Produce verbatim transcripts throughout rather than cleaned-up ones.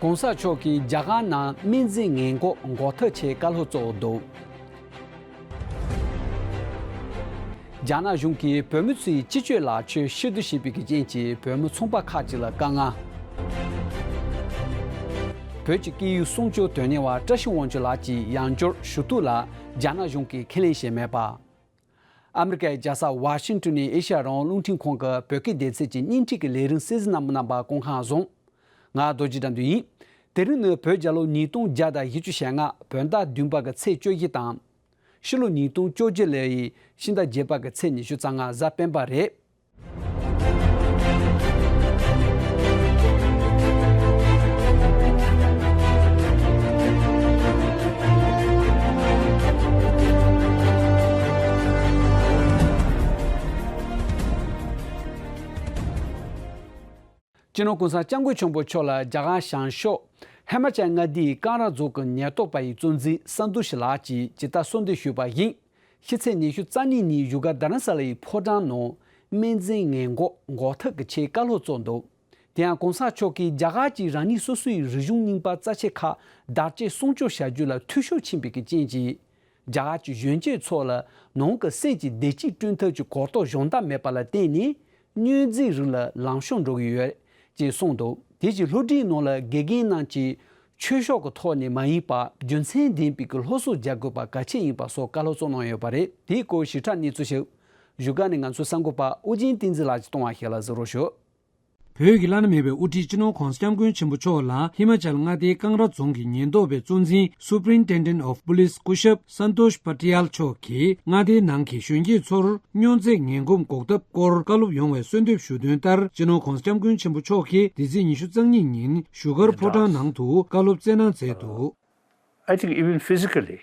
༸གོང་ས་མཆོག་གིས་རྒྱ་གར་ནང་སྨན་རྫས་ངན་འགོག་འགོག་ཐབས་ཆེད་བཀའ་སློབ་སྩལ་འདུག་རྒྱ་ནག་གཞུང་གིས་བོད་མི་ཚོའི་སྤྱི་སྤྱོད་ལ་ཆོས་ཕྱིར་བསྡུ་བྱས་པའི་རྐྱེན་གྱིས་བོད་མི་ཚོང་པ་ཁག་ཅིག་ལ་དཀའ་ངལ། བོད་ཀྱི་སྐད་ཡིག་སྲུང་སྐྱོབ་དོན་གཉེར་བ་བཀྲ་ཤིས་དབང་ཕྱུག་ལགས་ཀྱི་ཡང་སྐྱར་ཞུ་གཏུག་ལ་རྒྱ་ནག་གཞུང་གིས་ཁས་ལེན་བྱས་མེད་པ། ཨ་མི་རི་ཀའི་རྒྱལ་ས་ཝ་ཤིང་ཏོན་ནས་ཨེ་ཤ་ཡ་རང་དབང་རླུང་འཕྲིན་ཁང་གི་བོད་སྐད་སྡེ་ཚན་གྱི་བརྙན་འཕྲིན་གྱི་ལས་རིམ་གསན་གཟིགས་གནང་མི་རྣམ་པ་སྐུ་ཁམས་བཟང་། ང་རྡོ་རྗེ་དགྲ་འདུལ་ཡིན། དེ་རིང་ནི་བོད་རྒྱལ་ལོ་ཉིས་སྟོང་བརྒྱ་དང་བཞི་བཅུ་ཞེ་ལྔ་བོད་ཟླ་བདུན་པ་གི་ཚེས་བཅུ་བཞི་དང་། ཕྱི་ལོ་ཉིས་སྟོང་བཅོ་བརྒྱད་ལོའི་ཕྱི་ཟླ་བརྒྱད་པ་གི་ཚེས་ཉི་ཤུ་རྩ་ལྔ་གཟའ་སྤེན་པ་རེད། སྤྱི་ནོར་༸གོང་ས་༸སྐྱབས་མགོན་ཆེན་པོ་མཆོག་ལ་རྒྱ་གར་བྱང་ཕྱོགས་ཧི་མ་ཅལ་མངའ་སྡེའི་ཀང་ར་རྫོང་གི་ཉེན་རྟོག་པ་ཡི་གཙོ་འཛིན་སན་ཏུ་ཤི་ལགས་ཀྱིས་ཇི་ལྟར་གསོལ་འདེབས་ཞུས་པ་བཞིན། ཕྱི་ཚེས་ཉི་ཤུ་རྩ་གཉིས་ཉིན་བཞུགས་སྒར་རྡ་རམ་ས་ལའི་ཕོ་བྲང་ནང་སྨན་རྫས་ངན་འགོག་འགོག་ཐབས་ཀྱི་ཆེད་བཀའ་སློབ་སྩལ་འདུག་དེ་ཡང་༸གོང་ས་མཆོག་གིས་རྒྱ་གར་གྱིས་རང་ཉིད་སོ་སོའི་རིག་གཞུང་རྙིང་པ་རྩ་ཆེ་ཁག་བདག་གཅེས་སྲུང་སྐྱོབ་བྱ་རྒྱུ་ལ་འཐུས་ཤོར་ཕྱིན་པའི་རྐྱེན་གྱིས། རྒྱ་གར་གྱི་གཞོན་སྐྱེས་ཚོ་ལ་ནང་གི་སེམས་ཀྱི་བདེ་སྐྱིད་བསྐྲུན་ཐབས་ཀྱི་གོ་རྟོགས་གཞན་དག་མེད་པ་ལ་བརྟེན་ནས་སྨྱོས་རྫས་རིགས་ལ་ལམ་ཤོར་འགྲོ་གི་ཡོད་ཅེས་གསུངས་འདུག་དེ་བཞིན་སློབ་གྲྭའི་ནང་ལ་དགེ་རྒན་རྣམས་ཀྱིས་ཆོས་ཕྱོགས་ཀྱི་ཐོག་ནས་མ་ཡིན་པར་རྒྱུ་མཚན་ལྡན་པའི་གི་སློབ་གསོ་རྒྱག་དགོས་པ་གལ་ཆེ་ཡིན་པ་སོགས་བཀའ་སློབ་སྩལ་གནང་ཡོད་པ་རེད། དེའི་སྐོར་ཞིབ་ཕྲ་གནས་ཚུལ་ཞིག་བཞུགས་སྒར་ནས་ང་ཚོའི་གསར་འགོད་པ་ཨོ་རྒྱན་བསྟན་འཛིན་ལགས་ཀྱིས་གཏོང་བ་ཞིག་ལ་གཟིགས་རོགས་ཞུ། བོད་ཀྱི་བླ་ན་མེད་པའི་དབུ་ཁྲིད་སྤྱི་ནོར་༸གོང་ས་༸སྐྱབས་མགོན་ཆེན་པོ་མཆོག་ལ་ཧི་མ་ཅལ་མངའ་སྡེའི་ཀང་ར་རྫོང་གི་ཉེན་རྟོག་པའི་གཙོ་འཛིན་Superintendent of Police སྐུ་ཞབས་Santosh Patel མཆོག་གིས་མངའ་སྡེའི་ནང་གི་གཞོན་སྐྱེས་ཚོར་སྨྱོ་རྫས་ངན་གོམས་འགོག་ཐབས་སྐོར་བཀའ་སློབ་ཡོང་བའི་གསོལ་འདེབས་ཞུ་དོན་ལྟར། སྤྱི་ནོར་༸གོང་ས་༸སྐྱབས་མགོན་ཆེན་པོ་མཆོག་གིས་འདི་ཚེས་ཉི་ཤུ་རྩ་གཉིས་ཉིན་བཞུགས་སྒར་ཕོ་བྲང་ནང་དུ་བཀའ་སློབ་སྩལ་གནང་མཛད་འདུག I think even physically,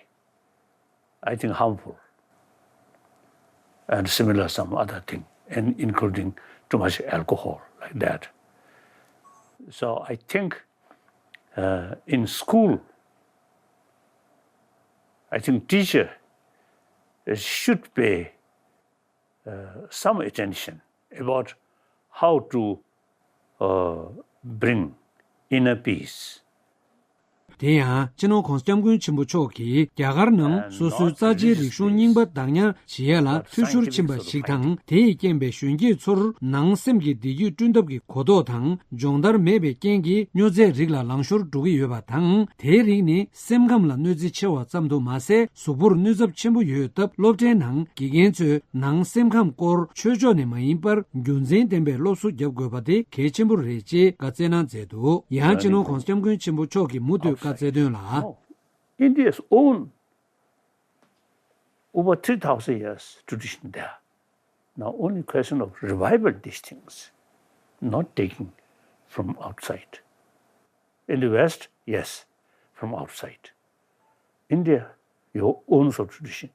I think harmful, and similar some other thing, and including too much alcohol, like that. So I think, uh, in school, I think teacher should pay, uh, some attention about how to, uh, bring inner peace. དེ་ཡང་སྤྱི་ནོར་༸གོང་ས་༸སྐྱབས་མགོན་ཆེན་པོ་མཆོག་གིས་རྒྱ་གར་ནང་སོ་སོའི་རྩ་ཆེའི་རིག་གཞུང་རྙིང་པ་བདག་ཉར་བྱེད་ཡ་ལ་འཐུས་ཤོར་ཕྱིན་པ་ཞིག་དང་། དེ་ཡི་རྐྱེན་པས་གཞོན་སྐྱེས་ཚོར་ནང་སེམས་ཀྱི་བདེ་སྐྱིད་བསྐྲུན་ཐབས་ཀྱི་གོ་རྟོགས་དང་སྦྱོང་བརྡར་མེད་པའི་རྐྱེན་གྱིས་སྨྱོ་རྫས་རིགས་ལ་ལང་ཤོར་འགྲོ་གི་ཡོད་པ་དང་། དེའི་རིགས་ནི་སེམས་ཁམས་ལ་གནོད་འཚེ་ཆེ་བ་ཙམ་དུ་མ་ཟད། གཟུགས་པོར་གནོད་ཚབས་ཆེན་པོ་ཡོད་སྟབས། སློབ་གྲྭའི་ནང་དགེ་རྒན་ཚོས་ནང་སེམས་ཁམས་སྐོར་ཆོས་ཕྱོགས་ནས་མ་ཡིན་པར་རྒྱུ་མཚན་ལྡན་པའི་སློབ་གསོ་བརྒྱབ་དགོས་པ་དེ་གལ་ཆེན་པོ་རེད་ཅེས་བཀའ་སྩལ་གནང་མཛད་འདུག་ཡང་སྤྱི་ནོར་༸གོང་ས་༸སྐྱབས་མགོན་ཆེན་པོ་མཆོག་གིས་མུ་མཐུད་བཀའ་སྩལ་དོན་ལ། No. India's own over three thousand years tradition there. Now only question of revival these things, not taking from outside. In the West, yes, from outside. India, your own sort of tradition.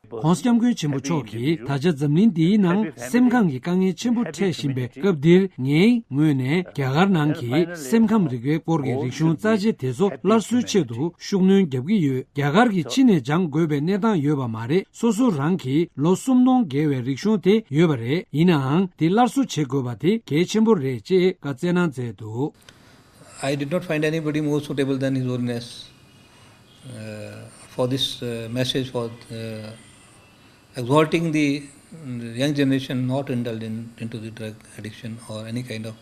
༸གོང་ས་༸སྐྱབས་མགོན་ཆེན་པོ་མཆོག་གིས་ད་ཆ་འཛམ་གླིང་འདིའི་ནང་སེམས་ཁམས་ཀྱི་དཀའ་ངལ་ཆེན་པོ་འཕྲད་བཞིན་པའི་སྐབས་འདིར། ངའི་ངོས་ནས་རྒྱ་གར་ནང་གི་སེམས་ཁམས་རིག་པའི་སྐོར་གྱི་རིག་གཞུང་རྩ་ཆེ་དེ་ཚོ་སླར་གསོའི་ཆེད་དུ་ཤུགས་སྣོན་བརྒྱབ་ཀྱི་ཡོད། རྒྱ་གར་གྱིས་ཕྱི་ནས་སྦྱང་དགོས་པའི་གནས་སྟངས་ཡོད་པ་མ་རེད། སོ་སོ་རང་གིས་ལོ་སུམ་སྟོང་བརྒལ་བའི་རིག་གཞུང་དེ་ཡོད་པ་རེད། ཡིན་ནའང་དེ་སླར་གསོ་བྱེད་དགོས་པ་དེ་གལ་ཆེན་པོ་རེད་ཅེས་བཀའ་སྩལ་གནང་མཛད་འདུག I did not find anybody more suitable than His Holiness, uh, for this, uh, message for, uh, exhorting the, mm, young generation not to indulge in, into the drug addiction or any kind of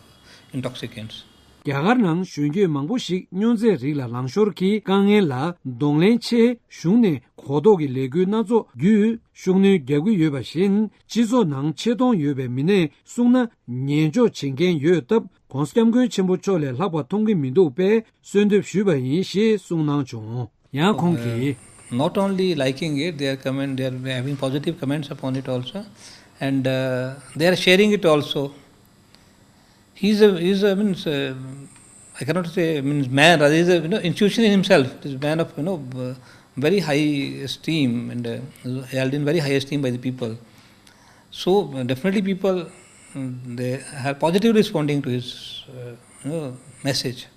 intoxicants. རྒྱ་གར་ནང་གཞོན་སྐྱེས་མང་པོ་ཞིག་སྨྱོ་རྫས་རིགས་ལ་ལང་ཤོར་གྱི་དཀའ་ངལ་ལ་གདོང་ལེན་ཆེད་གཞུང་ནས་གོ་རྟོགས་ཀྱི་ལས་འགུལ་སྣ་ཚོགས་བརྒྱུད་ཤུགས་སྣོན་བརྒྱབ་ཀྱི་ཡོད་པ་བཞིན། སྤྱི་ཚོགས་ནང་ཆེ་མཐོང་ཡོད་པའི་མི་སྣས་གསུངས་ན་ཉན་འཇོག་བྱེད་མཁན་ཡོད་སྟབས། ༸གོང་ས་༸སྐྱབས་མགོན་ཆེན་པོ་མཆོག་ལས་ལྷག་པ་མཐོང་གི་མི་འདུག་པས་གསོལ་འདེབས་ཞུས་པ་ཡིན་ཞེས་གསུངས་གནང་བྱུང་། ཡང་ཁོང་གིས། Uh, not only liking it, they are comment, they are having positive comments upon it also, and, uh, they are sharing it also. He's a, he's a, means, uh, I cannot say, means, man, rather, he's a, you know, institution in himself. He's a man of, you know, uh, very high esteem and, uh, held in very high esteem by the people. So, uh, definitely people, mm, they are positively responding to his, uh, you know, message.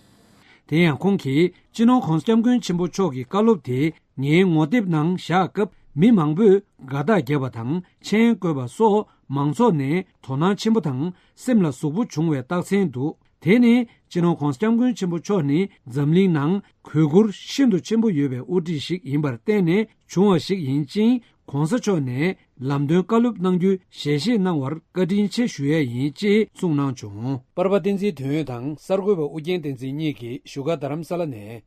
དེ་ཡང་ཁོང་གིས་སྤྱི་ནོར་༸གོང་ས་༸སྐྱབས་མགོན་ཆེན་པོ་མཆོག་གི་བཀའ་སློབ་དེ་ངའི་ངོ་དེབ་ནང་བཞག་སྐབས། མི་མང་པོས་དགའ་རྟགས་བརྒྱབ་པ་དང་མཆན་བཀོད་པ་སོགས་མང་ཚོགས་ནས་དོ་སྣང་ཆེན་པོ་དང་སེམས་ལ་ཟུག་པོ་བྱུང་བའི་རྟགས་མཚན་འདུག་དེ་ནི་སྤྱི་ནོར་༧གོང་ས་༧སྐྱབས་མགོན་ཆེན་པོ་མཆོག་ནི་འཛམ་གླིང་ནང་གུས་བཀུར་ཤིན་ཏུ་ཆེན་པོ་ཡོད་པའི་དབུ་ཁྲིད་ཞིག་ཡིན་པར་བརྟེན་ནས་བྱུང་བ་ཞིག་ཡིན་ཅིང་། ༸གོང་ས་མཆོག་ནས་ལམ་སྟོན་བཀའ་སློབ་གནང་རྒྱུའི་ཞལ་བཞེས་གནང་བར་བཀའ་དྲིན་ཆེ་ཞུ་ཡས་ཡིན་ཅེས་གསུངས་གནང་བྱུང་། པར་པ་བསྟན་འཛིན་དོན་ཡོད་དང་གསར་འགོད་པ་ཨུ་རྒྱན་བསྟན་འཛིན་གཉིས་ཀྱིས་བཞུགས་སྒར་རྡ་རམ་ས་ལ་ནས།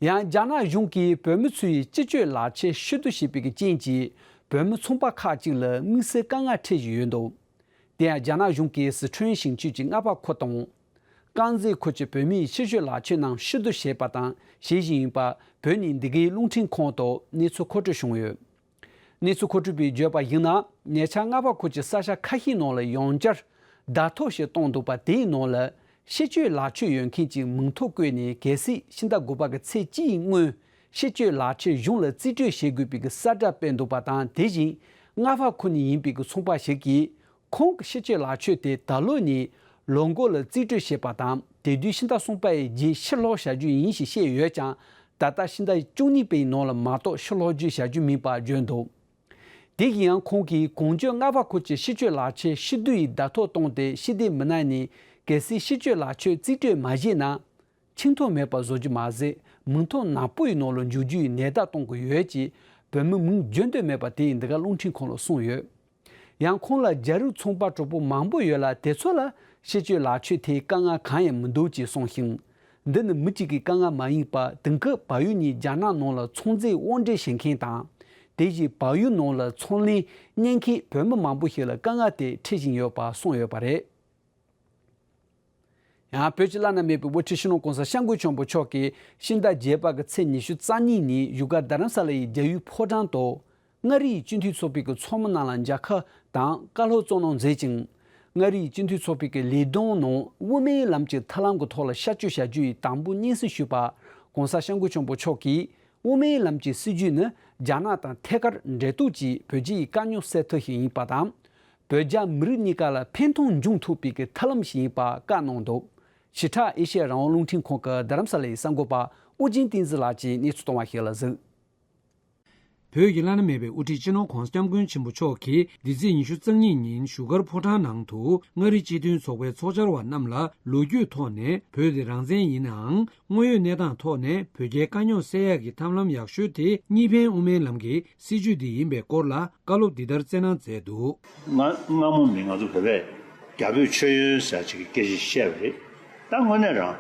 ཡང་རྒྱ་ནག་གཞུང་གིས་བོད་མི་ཚོའི་སྤྱི་སྤྱོད་ལག་ཁྱེར་ཕྱིར་བསྡུ་བྱས་པའི་རྐྱེན་གྱིས་བོད་མི་ཚོང་པ་ཁག་ཅིག་ལ་དམིགས་བསལ་དཀའ་ངལ་འཕྲད་བཞིན་ཡོད་འདུག་དེ་ཡང་རྒྱ་ནག་གཞུང་གིས་ཟི་ཁྲོན་ཞིང་ཆུས་ཀྱི་རྔ་པ་ཁུལ་དང་། དཀར་མཛེས་ཁུལ་གྱི་བོད་མིའི་ཕྱིར་བསྐྱོད་ལག་ཁྱེར་རྣམས་ཕྱིར་བསྡུ་བྱས་པ་དང་བྱེད་བཞིན་ཡོད་པ་བོད་ནས་འདི་གའི་རླུང་འཕྲིན་ཁང་དུ་གནས་ཚུལ་མཁོ་སྤྲོད་བྱུང་ཡོད། གནས་ཚུལ་མཁོ་སྤྲོད་པས་བརྗོད་པར་གཞིགས་ན། ཉེ་ཆར་རྔ་པ་ཁུལ་གྱི་ས་ཆ་ཁ་ཤས་ནང་ལ་ཡང་བསྐྱར་བརྡ་ཐོ་ཞིག་བཏང་འདུག་པ། དེའི་ནང་ལ་ཕྱིར་བསྐྱོད་ལག་ཁྱེར་ཡོད་མཁན་གྱི་མིང་ཐོ་བཀོད་ནས། གལ་སྲིད་ཕྱི་ཟླ་དགུ་པ་གི་ཚེས་གཅིག་སྔོན་ཕྱིར་བསྐྱོད་ལག་ཁྱེར་གཞུང་ལ་རྩིས་སྤྲོད་བྱེད་དགོས་པའི་གསལ་བསྒྲགས་སྤེལ་འདུག་པ་དང་། དེ་བཞིན་རྔ་པ་ཁུལ་ནས་ཡིན་པའི་ཚོང་པ་ཞིག་གིས། ཁོང་གི་ཕྱིར་སྐྱོད་ལག་ཁྱེར་དེ་ད་ལོ་ནས་ལོ་འགོ་ལ་རྩིས་སྤྲོད་བྱས་པ་དང་། དེ་དུས་ཕྱི་ཟླ་གསུམ་པའི་རྗེས་ཕྱིར་སློག་བྱ་རྒྱུ་ཡིན་ཞེས་བཤད་ཡོད་ཀྱང་། ད་ལྟ་ཕྱི་ཟླ་བཅུ་གཉིས་པའི་ནང་ལ་མ་གཏོགས་ཕྱིར་སློག་རྒྱུའི་བྱ་རྒྱུ་མིན་པ་བརྗོད་འདུག་དེ་ཡིན་ཡང་ཁོང་གིས་གོང་བརྗོད་རྔ་པ་ཁུལ་གྱི་ཕྱིར་སྐྱོད་ལག་ཁྱེར་ཕྱིར་བསྡུ་ཡི་བརྡ་ཐོ་བཏང་སྟེ། སྤྱི་བདེ་མི་སྣ་ནས་གལ་སྲིད་ཕྱིར་སྐྱོད་ལག་ཁྱེར་རྩིས་སྤྲོད་མ་བྱས་ན། ཆིངས་ཐོ་མེད་པར་བཟོ་རྒྱུ་མ་ཟད། མིང་ཐོ་ནག་པོ་ཡི་ནང་ལ་འཇུག་རྒྱུའི་ནན་བརྡ་གཏོང་གི་ཡོད་ཅེས་བོད་མི་མིང་བརྗོད་འདོད་མེད་པ་དེ་ཡིས་འདི་ག་རླུང་འཕྲིན་ཁང་ལ་གསུངས་ཡོད། ཡང་ཁོང་ལ་རྒྱ་རིགས་ཚོང་པ་གྲོགས་པོ་མང་པོ་ཡོད་ལ། དེ་ཚོ་ལ་ཕྱིར་སྐྱོད་ལག་ཁྱེར་དེའི་དཀའ་ངལ་གང་ཡང་མི་འདུག་ཅེས་གསུངས་ཤིང་། འདི་ནི་མི་གཅིག་གི་དཀའ་ངལ་མ་ཡིན་པར། དེང་སྐབས་བལ་ཡུལ་ནས་རྒྱ་ནག་ནང་ལ་ཚོང་རྫས་དབོར་འདྲེན་བྱེད་མཁན་དང་། དེ་བཞིན་བལ་ཡུལ་ནང་ལ་ཚོང་ལས་གཉེར་མཁན་བོད་མི་མང་པོ་ཞིག་ལ་དཀའ་ངལ་དེ་འཕྲད་བཞིན་ཡོད་པ་གསུངས་ཡོད་པ་རེད། ཡང་བོད་ཀྱི་བླ་ན་མེད་པའི་དབུ་ཁྲིད་སྤྱི་ནོར་༸གོང་ས་༸སྐྱབས་མགོན་ཆེན་པོ་མཆོག་གིས་ཕྱི་ཟླ་བརྒྱད་པ་གི་ཚེས་ཉི་ཤུ་རྩ་གཉིས་ཉིན་བཞུགས་སྒར་རྡ་རམ་ས་ལ་ཡི་རྒྱལ་ཡུལ་ཕོ་བྲང་དུ། མངའ་རིས་སྤྱི་འཐུས་ཚོགས་པའི་གི་ཚོགས་མི་རྣམས་ལ་མཇལ་ཁ་དང་བཀའ་སློབ་སྩལ་གནང་མཛད་ཅིང་། མངའ་རིས་སྤྱི་འཐུས་ཚོགས་པའི་གི་ལས་བསྡོམས་ནང་དབུ་མའི་ལམ་གྱི་མཐུན་ལམ་གྱི་ཐོག་ལ་ཤར་བསྐྱོད་བྱ་རྒྱུ་ཡི་དམ་འབུལ་སྙན་སེང་ཞུས་པ། ༸གོང་ས་༸སྐྱབས་མགོན་ཆེན་པོ་མཆོག་གིས། དབུ་མའི་ལམ་གྱི་སྲིད་བྱུས་ནི་རྒྱ་ནག་དང་ཐད་ཀར་འབྲེལ་གཏུག་གིས་བོད་རྒྱའི་དཀའ་རྙོག་སེལ་ཐབས་ཤིག་ཡིན་པ་དང་། བོད་རྒྱ་མི་རིགས་གཉིས་ཀ་ལ་ཕན་ཐོགས་འབྱུང་ཐུབ་པའི་གི་མཐུན་ལམ་ཞིག་ཡིན་པ་བཀའ་གནང་འདུག་ཕྱི་དྲགས་ཨེ་ཤེ་ཡ་རང་དབང་རླུང་འཕྲིན་ཁང་གི་རྡ་རམ་ས་ལའི་གསར་འགོད་པ་ཨོ་རྒྱན་བསྟན་འཛིན་ལགས་ཀྱིས་གནས་ཚུལ་གཏོང་བ་ཞིག་ལ་གཟིགས། བོད་ཀྱི་བླ་ན་མེད་པའི་དབུ་ཁྲིད་སྤྱི་ནོར་༸གོང་ས་༸སྐྱབས་མགོན་ཆེན་པོ་མཆོག་གིས་འདི་ཚེས་ཉི་ཤུ་རྩ་གཉིས་ཉིན་བཞུགས་སྒར་ཕོ་བྲང་ནང་དུ་མངའ་རིས་སྤྱི་མཐུན་ཚོགས་པའི་ཚོགས་བཅར་བ་རྣམས་ལ་ལོ་རྒྱུས་ཐོག་ནས་བོད་དེ་རང་བཙན་ཡིན་ནའང་། དངོས་ཡོད་གནས་སྟངས་ཐོག་ནས་བོད་རྒྱའི་དཀའ་རྙོག་སེལ་ཡག་གི་ཐབས་ལམ་ཡག་ཤོས་དེ་གཉིས་ཕན་དབུ་མའི་ལམ་གྱི་སྲིད་བྱུས་འདི་ཡིན་པའི་སྐོར་ལ་བཀའ་སློབ་འདི་ལྟར་སྩལ་གནང་མཛད་འདུག་སྔ་སྔ་མོ་ནས་ང་ཚོ་བོད་པས་རྒྱ་བོད་མཆོད་ཡོན་ཟེར་ཅིག་གི་སྐད་ཆ་བཤད་པ་རེད། ད་དངོས་གནས་རང་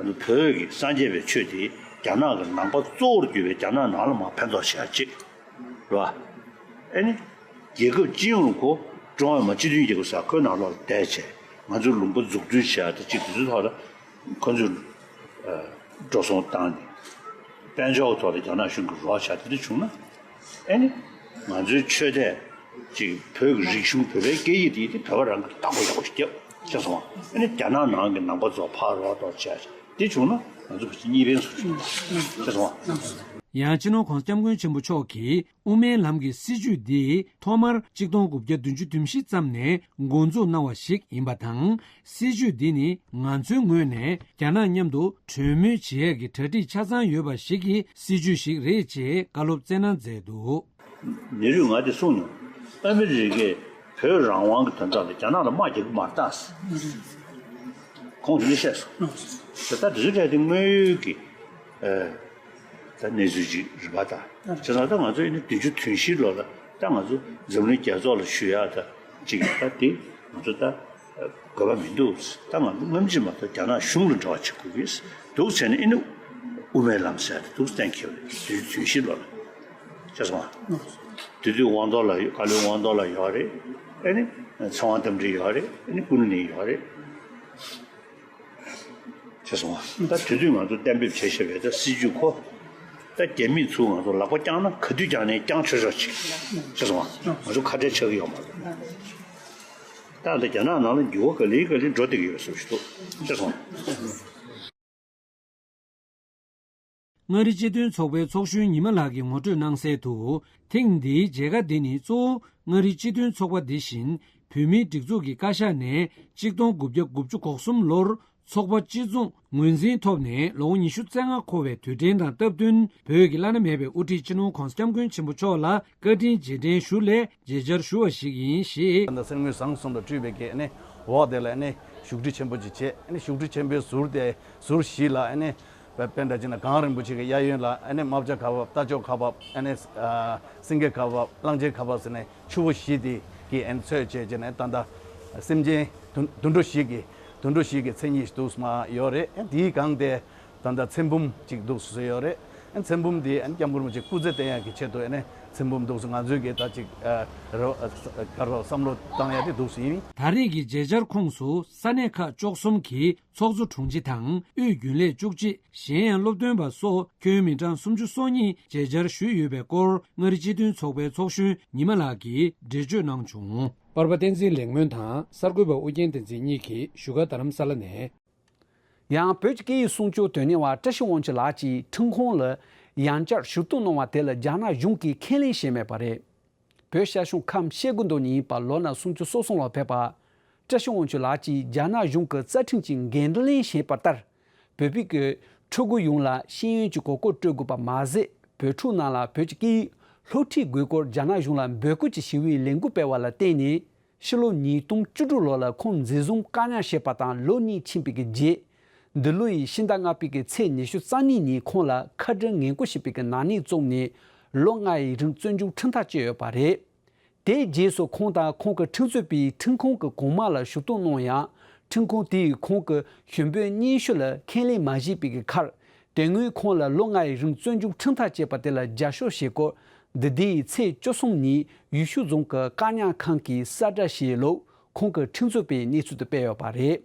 ང་ཚོ་བོད་ཀྱི་སངས་རྒྱས་པའི་ཆོས་དེ་རྒྱ་ནག་གི་ནང་པ་གཙོ་བོར་གྱུར་པའི་རྒྱ་ནག་ནང་ལ་མར་ཕན་ཐོགས་བྱེད་ཡག་ཅིག་རེད་བ། ཨེ་ནི། རྒྱལ་ཁབ་སྤྱི་ཡོངས་ལ་གོ། ཀྲུང་ཧྭ་མི་དམངས་སྤྱི་མཐུན་རྒྱལ་ཁབ་ཟེར་ཁོའི་ནང་ལོགས་ལ་བསྡད་བྱས་ང་ཚོའི་ལུང་པ་འཛུགས་སྐྲུན་བྱེད་ཡག་དེ་གཅིག་དེ་ཚོའི་ཐོག་ལ་ཁོ་ཚོས་ཨ་འགྲོ་སོང་བཏང་ནས་དཔལ་འབྱོར་གྱི་ཐོག་ལ་རྒྱ་ནག་གཞུང་གིས་རོགས་བྱས་དེ་འདྲ་བྱུང་ན། ཨེ་ནི་ང་ཚོའི་ཆོས་དད་ཅིག་བོད་ཀྱི་རིག་གཞུང་བོད་པའི་སྐད་ཡིག་དེ་དེ་བོད་པ་རང་གིས་བདག་པོ་ཡག་པོ་ཞིག་རྒྱབ་ཤེས་སོང་ཨ། ཨེ་ནི་རྒྱ་ནག་ནང་གི་ནང་པ་ཚོ་ཕར་རོགས་གཏོགས་བྱས་དེ་བྱུང་ན་ང་ཚོ་བོད་ཀྱི་གཉིས་ཕན་སུ་བྱུང་ཤེས་སོང་ཨ། ཡང་སྤྱི་ནོར་༸གོང་ས་༸སྐྱབས་མགོན་ཆེན་པོ་མཆོག་གིས་དབུ་མའི་ལམ་གྱི་སྲིད་བྱུས་འདི་ཐོག་མར་གཅིག་སྟོང་དགུ་བརྒྱ་བདུན་ཅུ་དོན་བཞི་ཙམ་ནས་འགོ་འཛུགས་གནང་བ་ཞིག་ཡིན་པ་དང་། སྲིད་བྱུས་འདི་ནི་ང་ཚོའི་ངོས་ནས་རྒྱ་ནག་མཉམ་དུ་གྲོས་མོལ་བྱེད་ཡས་ཀྱི་གྲ་སྒྲིག་ཆ་ཚང་ཡོད་པ་ཞིག་གི་སྲིད་བྱུས་ཤིག་རེད་ཅེས་བཀའ་སློབ་སྩལ་གནང་མཛད་འདུག་མི་རུས་ང་དེ་གསུངས་མྱོང་། ཨ་མི་རི་ཀས་བོད་རང་དབང་གི་དོན་དག་ལ་རྒྱ་ནག་ལ་དམག་རྒྱག་གི་མ་རེད་ད། ཁོང་དེ་འདྲ་བཤད་སོང་། དེ་ལྟར་དེ་ཚོ་གལ་ཏེ་དངོས་ཡོད་ཀྱི་ཨ། ད་གནས་ཚུལ་ཅིག་རེད་པ་ད། བྱས་ཙང་ད་ང་ཚོ་ཨ་ནི་བདུན་ཅུ་དོན་བཞི་ལོ་ལ་ད་ང་ཚོ་འཛམ་གླིང་རྒྱལ་ཚོགས་ལ་ཞུ་ཡག་ད་ཅིག་ད་དེ་ང་ཚོ་ད་དགོས་པ་མི་འདུག་ད་ང་ཚོ་སྔ་ཕྱི་མ་གཏོགས་རྒྱ་ནག་གཞུང་ལ་འབྲེལ་བ་བྱེད་དགོས་ཀྱི་འདུག་བྱས་ནས་ཨ་ནི་དབུ་མའི་ལམ་ཟེར་ཡག་དེ་འདུག་གཏན་འཁེལ་བ་རེད། བདུན་ཅུ་དོན་བཞི་ལོ་ལ་བྱས་སོང་ང་། དེ་དུས་དབང་ཐོག་ལ་ཡོད། བཀའ་བློན་དབང་ཐོག་ལ་ཡོད་རེད། ཨ་ནི་ཚེ་དབང་རྟ་མགྲིན་ཡོད་རེད། ཨ་ནི་ཀུན་ལེགས་ཡོད་རེད། ཅེས་གསུངས་པ། ད་དེ་དུས་ང་ཚོ་གཏན་འབེབས་བྱས་བཞག་པའི་ད་སྲིད་བྱུས་ཁོ། ད་རྒྱ་མིས་ཚུར་ང་ཚོ་ལག་པ་བརྐྱངས་ན་ག་དུས་བརྐྱངས་ནའི་བརྐྱངས་ཆོག་ཆོག་ཅིག་ཅེས་གསུངས་པ། ང་ཚོ་ཁ་བྲལ་ཆགས་ཀྱི་ཡོད་མ་རེད། ད་ད་རྒྱ་ནག་ནང་ལ་འགྱུར་བ་ག་ལེ་ག་ལེ་འགྲོ་བསྡད་ཀྱི་ཡོད་བཟོ་ཞིག་འདུག་ཅེས་གསུངས་པ། མངའ་རིས་སྤྱི་མཐུན་ཚོགས་པའི་ཚོགས་གཞོན་ཉི་མ་ལགས་ཀྱིས་ངོ་སྤྲོད་གནང་གསལ་དུ། ཐེངས་འདིའི་མཇལ་ཁ་འདི་ནི་གཙོ་བོ་མངའ་རིས་སྤྱི་མཐུན་ཚོགས་པ་འདི་བཞིན་བོད་མིའི་སྒྲིག་འཛུགས་ཀྱི་བཀའ་ཤག་ནས་གཅིག་སྟོང་དགུ་བརྒྱ་དགུ་བཅུ་གོ་གསུམ་ལོར་ཚོགས་པ་སྤྱི་རྫོང་ངོས་འཛིན་ཐོབ་ནས་ལོ་ངོ་ཉི་ཤུ་རྩ་ལྔ་འཁོར་བའི་དུས་དྲན་དང་སྟབས་བསྟུན་བོད་ཀྱི་བླ་ན་མེད་པའི་དབུ་ཁྲིད་སྤྱི་ནོར་༸གོང་ས་༸སྐྱབས་མགོན་ཆེན་པོ་མཆོག་ལ་བཀའ་དྲིན་རྗེས་དྲན་ཞུ་སླད་མཇལ་བཅར་ཞུ་བ་ཞིག་ཡིན་ཞེས། ད་གསེར་དངུལ་ཟངས་གསུམ་དུ་སྤྲུལ་པའི་གི་ནི་འོག་དེ་ལ་ནི་ བཞུགས་ཁྲི་ཆེན་པོ་ཅིག་བྱས། ཨ་ནི་བཞུགས་ཁྲི་ཆེན་པོའི་ཟུར་དེ་ཟུར་བཞི་ལ་ཨ་ནི་དཔེ་དཔེ་འདྲ་བྱས་ན་གངས་རིན་པོ་ཆེ་གི་གཡས་གཡོན་ལ་ཨ་ནི་རྨ་བྱ་ཁ་འབབ། རྟ་མཆོག་ཁ་འབབ། ཨ་ནི་ཨ་སེང་གེ་ཁ་འབབ། གླང་ཆེན་ཁ་འབབ་ཟེར་ནས་ཆུ་བོ་བཞི་དེ་གི་ཨ་ནི་ཚོད་བྱས་བྱས་ནས་ད་ལྟ་སེམས་ཅན་དུད་དུད་འགྲོ་བཞི་གི་དུད་འགྲོ་བཞི་གི་མཚན་ཉིད་འདུག་སེ་མར་ཡོད་རེད། ཨ་དེའི་སྒང་དེ་ད་ལྟ་ཚེ་འབུམ་ཅིག་འདུག་སེ་ཡོད་རེད། ཨ་ཚེ་འབུམ་དེ་ཨ་ནི་སྐྱབས་མགོན་རིན་པོ་ཆེ་སྐུ་ཚེ་བརྟན་ཡག་གི་ཆེད་དུ་ཨ་ནི་ཚེ་འབུམ་འདུག་སེ་ང་ཚོའི་གི་ད་ཅིག་ཨ་རོ་ཨ་ག་རོ་བསམ་བློ་བཏང་ཡག་དེ་འདུག་སེ་ཡིན། ད་རེས་ཀྱི་མཇལ་བཅར་ཁོངས་སུ་ས་གནས་ཁག་བཅུ་གསུམ་གྱི་ཚོགས་གཙོ་དྲུང་ཆེ་དང་དབུས་རྒྱུན་ལས་བཅུ་གཅིག་གཞན་ཡང་སློབ་སྟོན་པ་སོགས་ཁྱོན་མི་གྲངས་སུམ་ཅུ་སོ་གཉིས་མཇལ་བཅར་ཞུས་ཡོད་པའི་སྐོར། མངའ་རིས་སྤྱི་མཐུན་ཚོགས་པའི་ཚོགས་གཞོན་ཉི་མ་ལགས་ཀྱིས་འགྲེལ་བརྗོད་གནང་བྱུང་། པར་པ་བསྟན་འཛིན་ལེགས་སྨོན་དང་གསར་འགོད་པ་ཨུ་རྒྱན་བསྟན་འཛིན་གཉིས་ཀྱིས་བཞུགས་སྒར་རྡ་རམ་ས་ལ་ནས། ཡང་བོད་ཀྱི་སྐད་ཡིག་སྲུང་སྐྱོབ་དོན་གཉེར་བ་བཀྲ་ཤིས་དབང་ཕྱུག་ལགས་ཀྱིས་ཁྲིམས་ཁང་ལ་ཡང་བསྐྱར་ཞུ་གཏུག་གནང་བ་དེ་ལ་རྒྱ་ནག་གཞུང་གིས་ཁས་ལེན་བྱས་མེད་པ་རེད། བོད་ཤར་ཕྱོགས་ཁམས་བཤད་སྒོ་མདོ་ནས་ཡིན་པ་ལོ་ན་སུམ་ཅུ་སོ་གསུམ་ལ་ཕེབས་པ་བཀྲ་ཤིས་དབང་ཕྱུག་ལགས་ཀྱིས་རྒྱ་ནག་གཞུང་གི་རྩ་ཁྲིམས་ཀྱི་འགན་ལེན་བྱས་པ་ལྟར། བོད་པའི་གི་ཕྲུ་གུ་ཡོངས་ལ་ཤེས་ཡོན་གྱི་གོ་སྐབས་སྤྲོད་དགོས་པ་མ་ཟད། བོད་ཕྲུག་རྣམས་ལ་བོད་ཀྱི་སྐད་ཡིག་སློབ་ཁྲིད་དགོས་སྐོར་རྒྱ་ནག་གཞུང་ལ་འབོད་སྐུལ་གྱི་ཞི་བའི་ལས་འགུལ་སྤེལ་བ་ལ་བརྟེན་ནས། ཕྱི་ལོ་ཉིས་སྟོང་བཅུ་དྲུག་ལོ་ལ་ཁོང་འཛིན་བཟུང་བཀག་ཉར་བྱས་པ་དང་ལོ་གཉིས་ཕྱིན་པའི་གི་རྗེས། འདི་ལོ་ཡི་ཕྱི་ཟླ་ལྔ་པའི་གི་ཚེས་ཉི་ཤུ་རྩ་གཉིས་ཉིན་ཁོང་ལ་ཁ་བྲལ་ངན་སྐུལ་བྱས་པའི་གི་ནག་ཉེས་བཙུགས་ནས་ལོ་ལྔ་ཡི་རིང་བཙོན་འཇུག་ཁྲིམས་ཐག་བཅད་ཡོད་པ་རེད། དེའི་རྗེས་སུ་ཁོང་དང་ཁོང་གི་ཁྲིམས་རྩོད་པས་ཁྲིམས་ཁང་གི་གོང་མ་ལ་ཞུ་གཏུག་གནང་ཡང་། ཁྲིམས་ཁང་དེས་ཁོང་གི་ཞུ་འབོད་སྙན་ཞུ་ལ་ཁས་ལེན་མ་བྱས་པའི་གི་ཁར། དེ་སྔོན་ཁོང་ལ་ལོ་ལྔ་ཡི་རིང་བཙོན་འཇུག་ཁྲིམས་ཐག་བཅད་པ་དེ་ལ་རྒྱབ་སྐྱོར་བྱེད་སྐོར། འདི་ཟླའི་ཚེས་བཅུ་གསུམ་ཉིན་ཡུལ་ཤུལ་རྫོང་གི་བཀག་ཉར་ཁང་གིས་གསལ་བསྒྲགས་བྱས་ལུགས་ཁོང་གི་ཁྲིམས་རྩོད་པས་གནས་ཚུལ་དེ་སྤེལ་ཡོད་པ་རེད།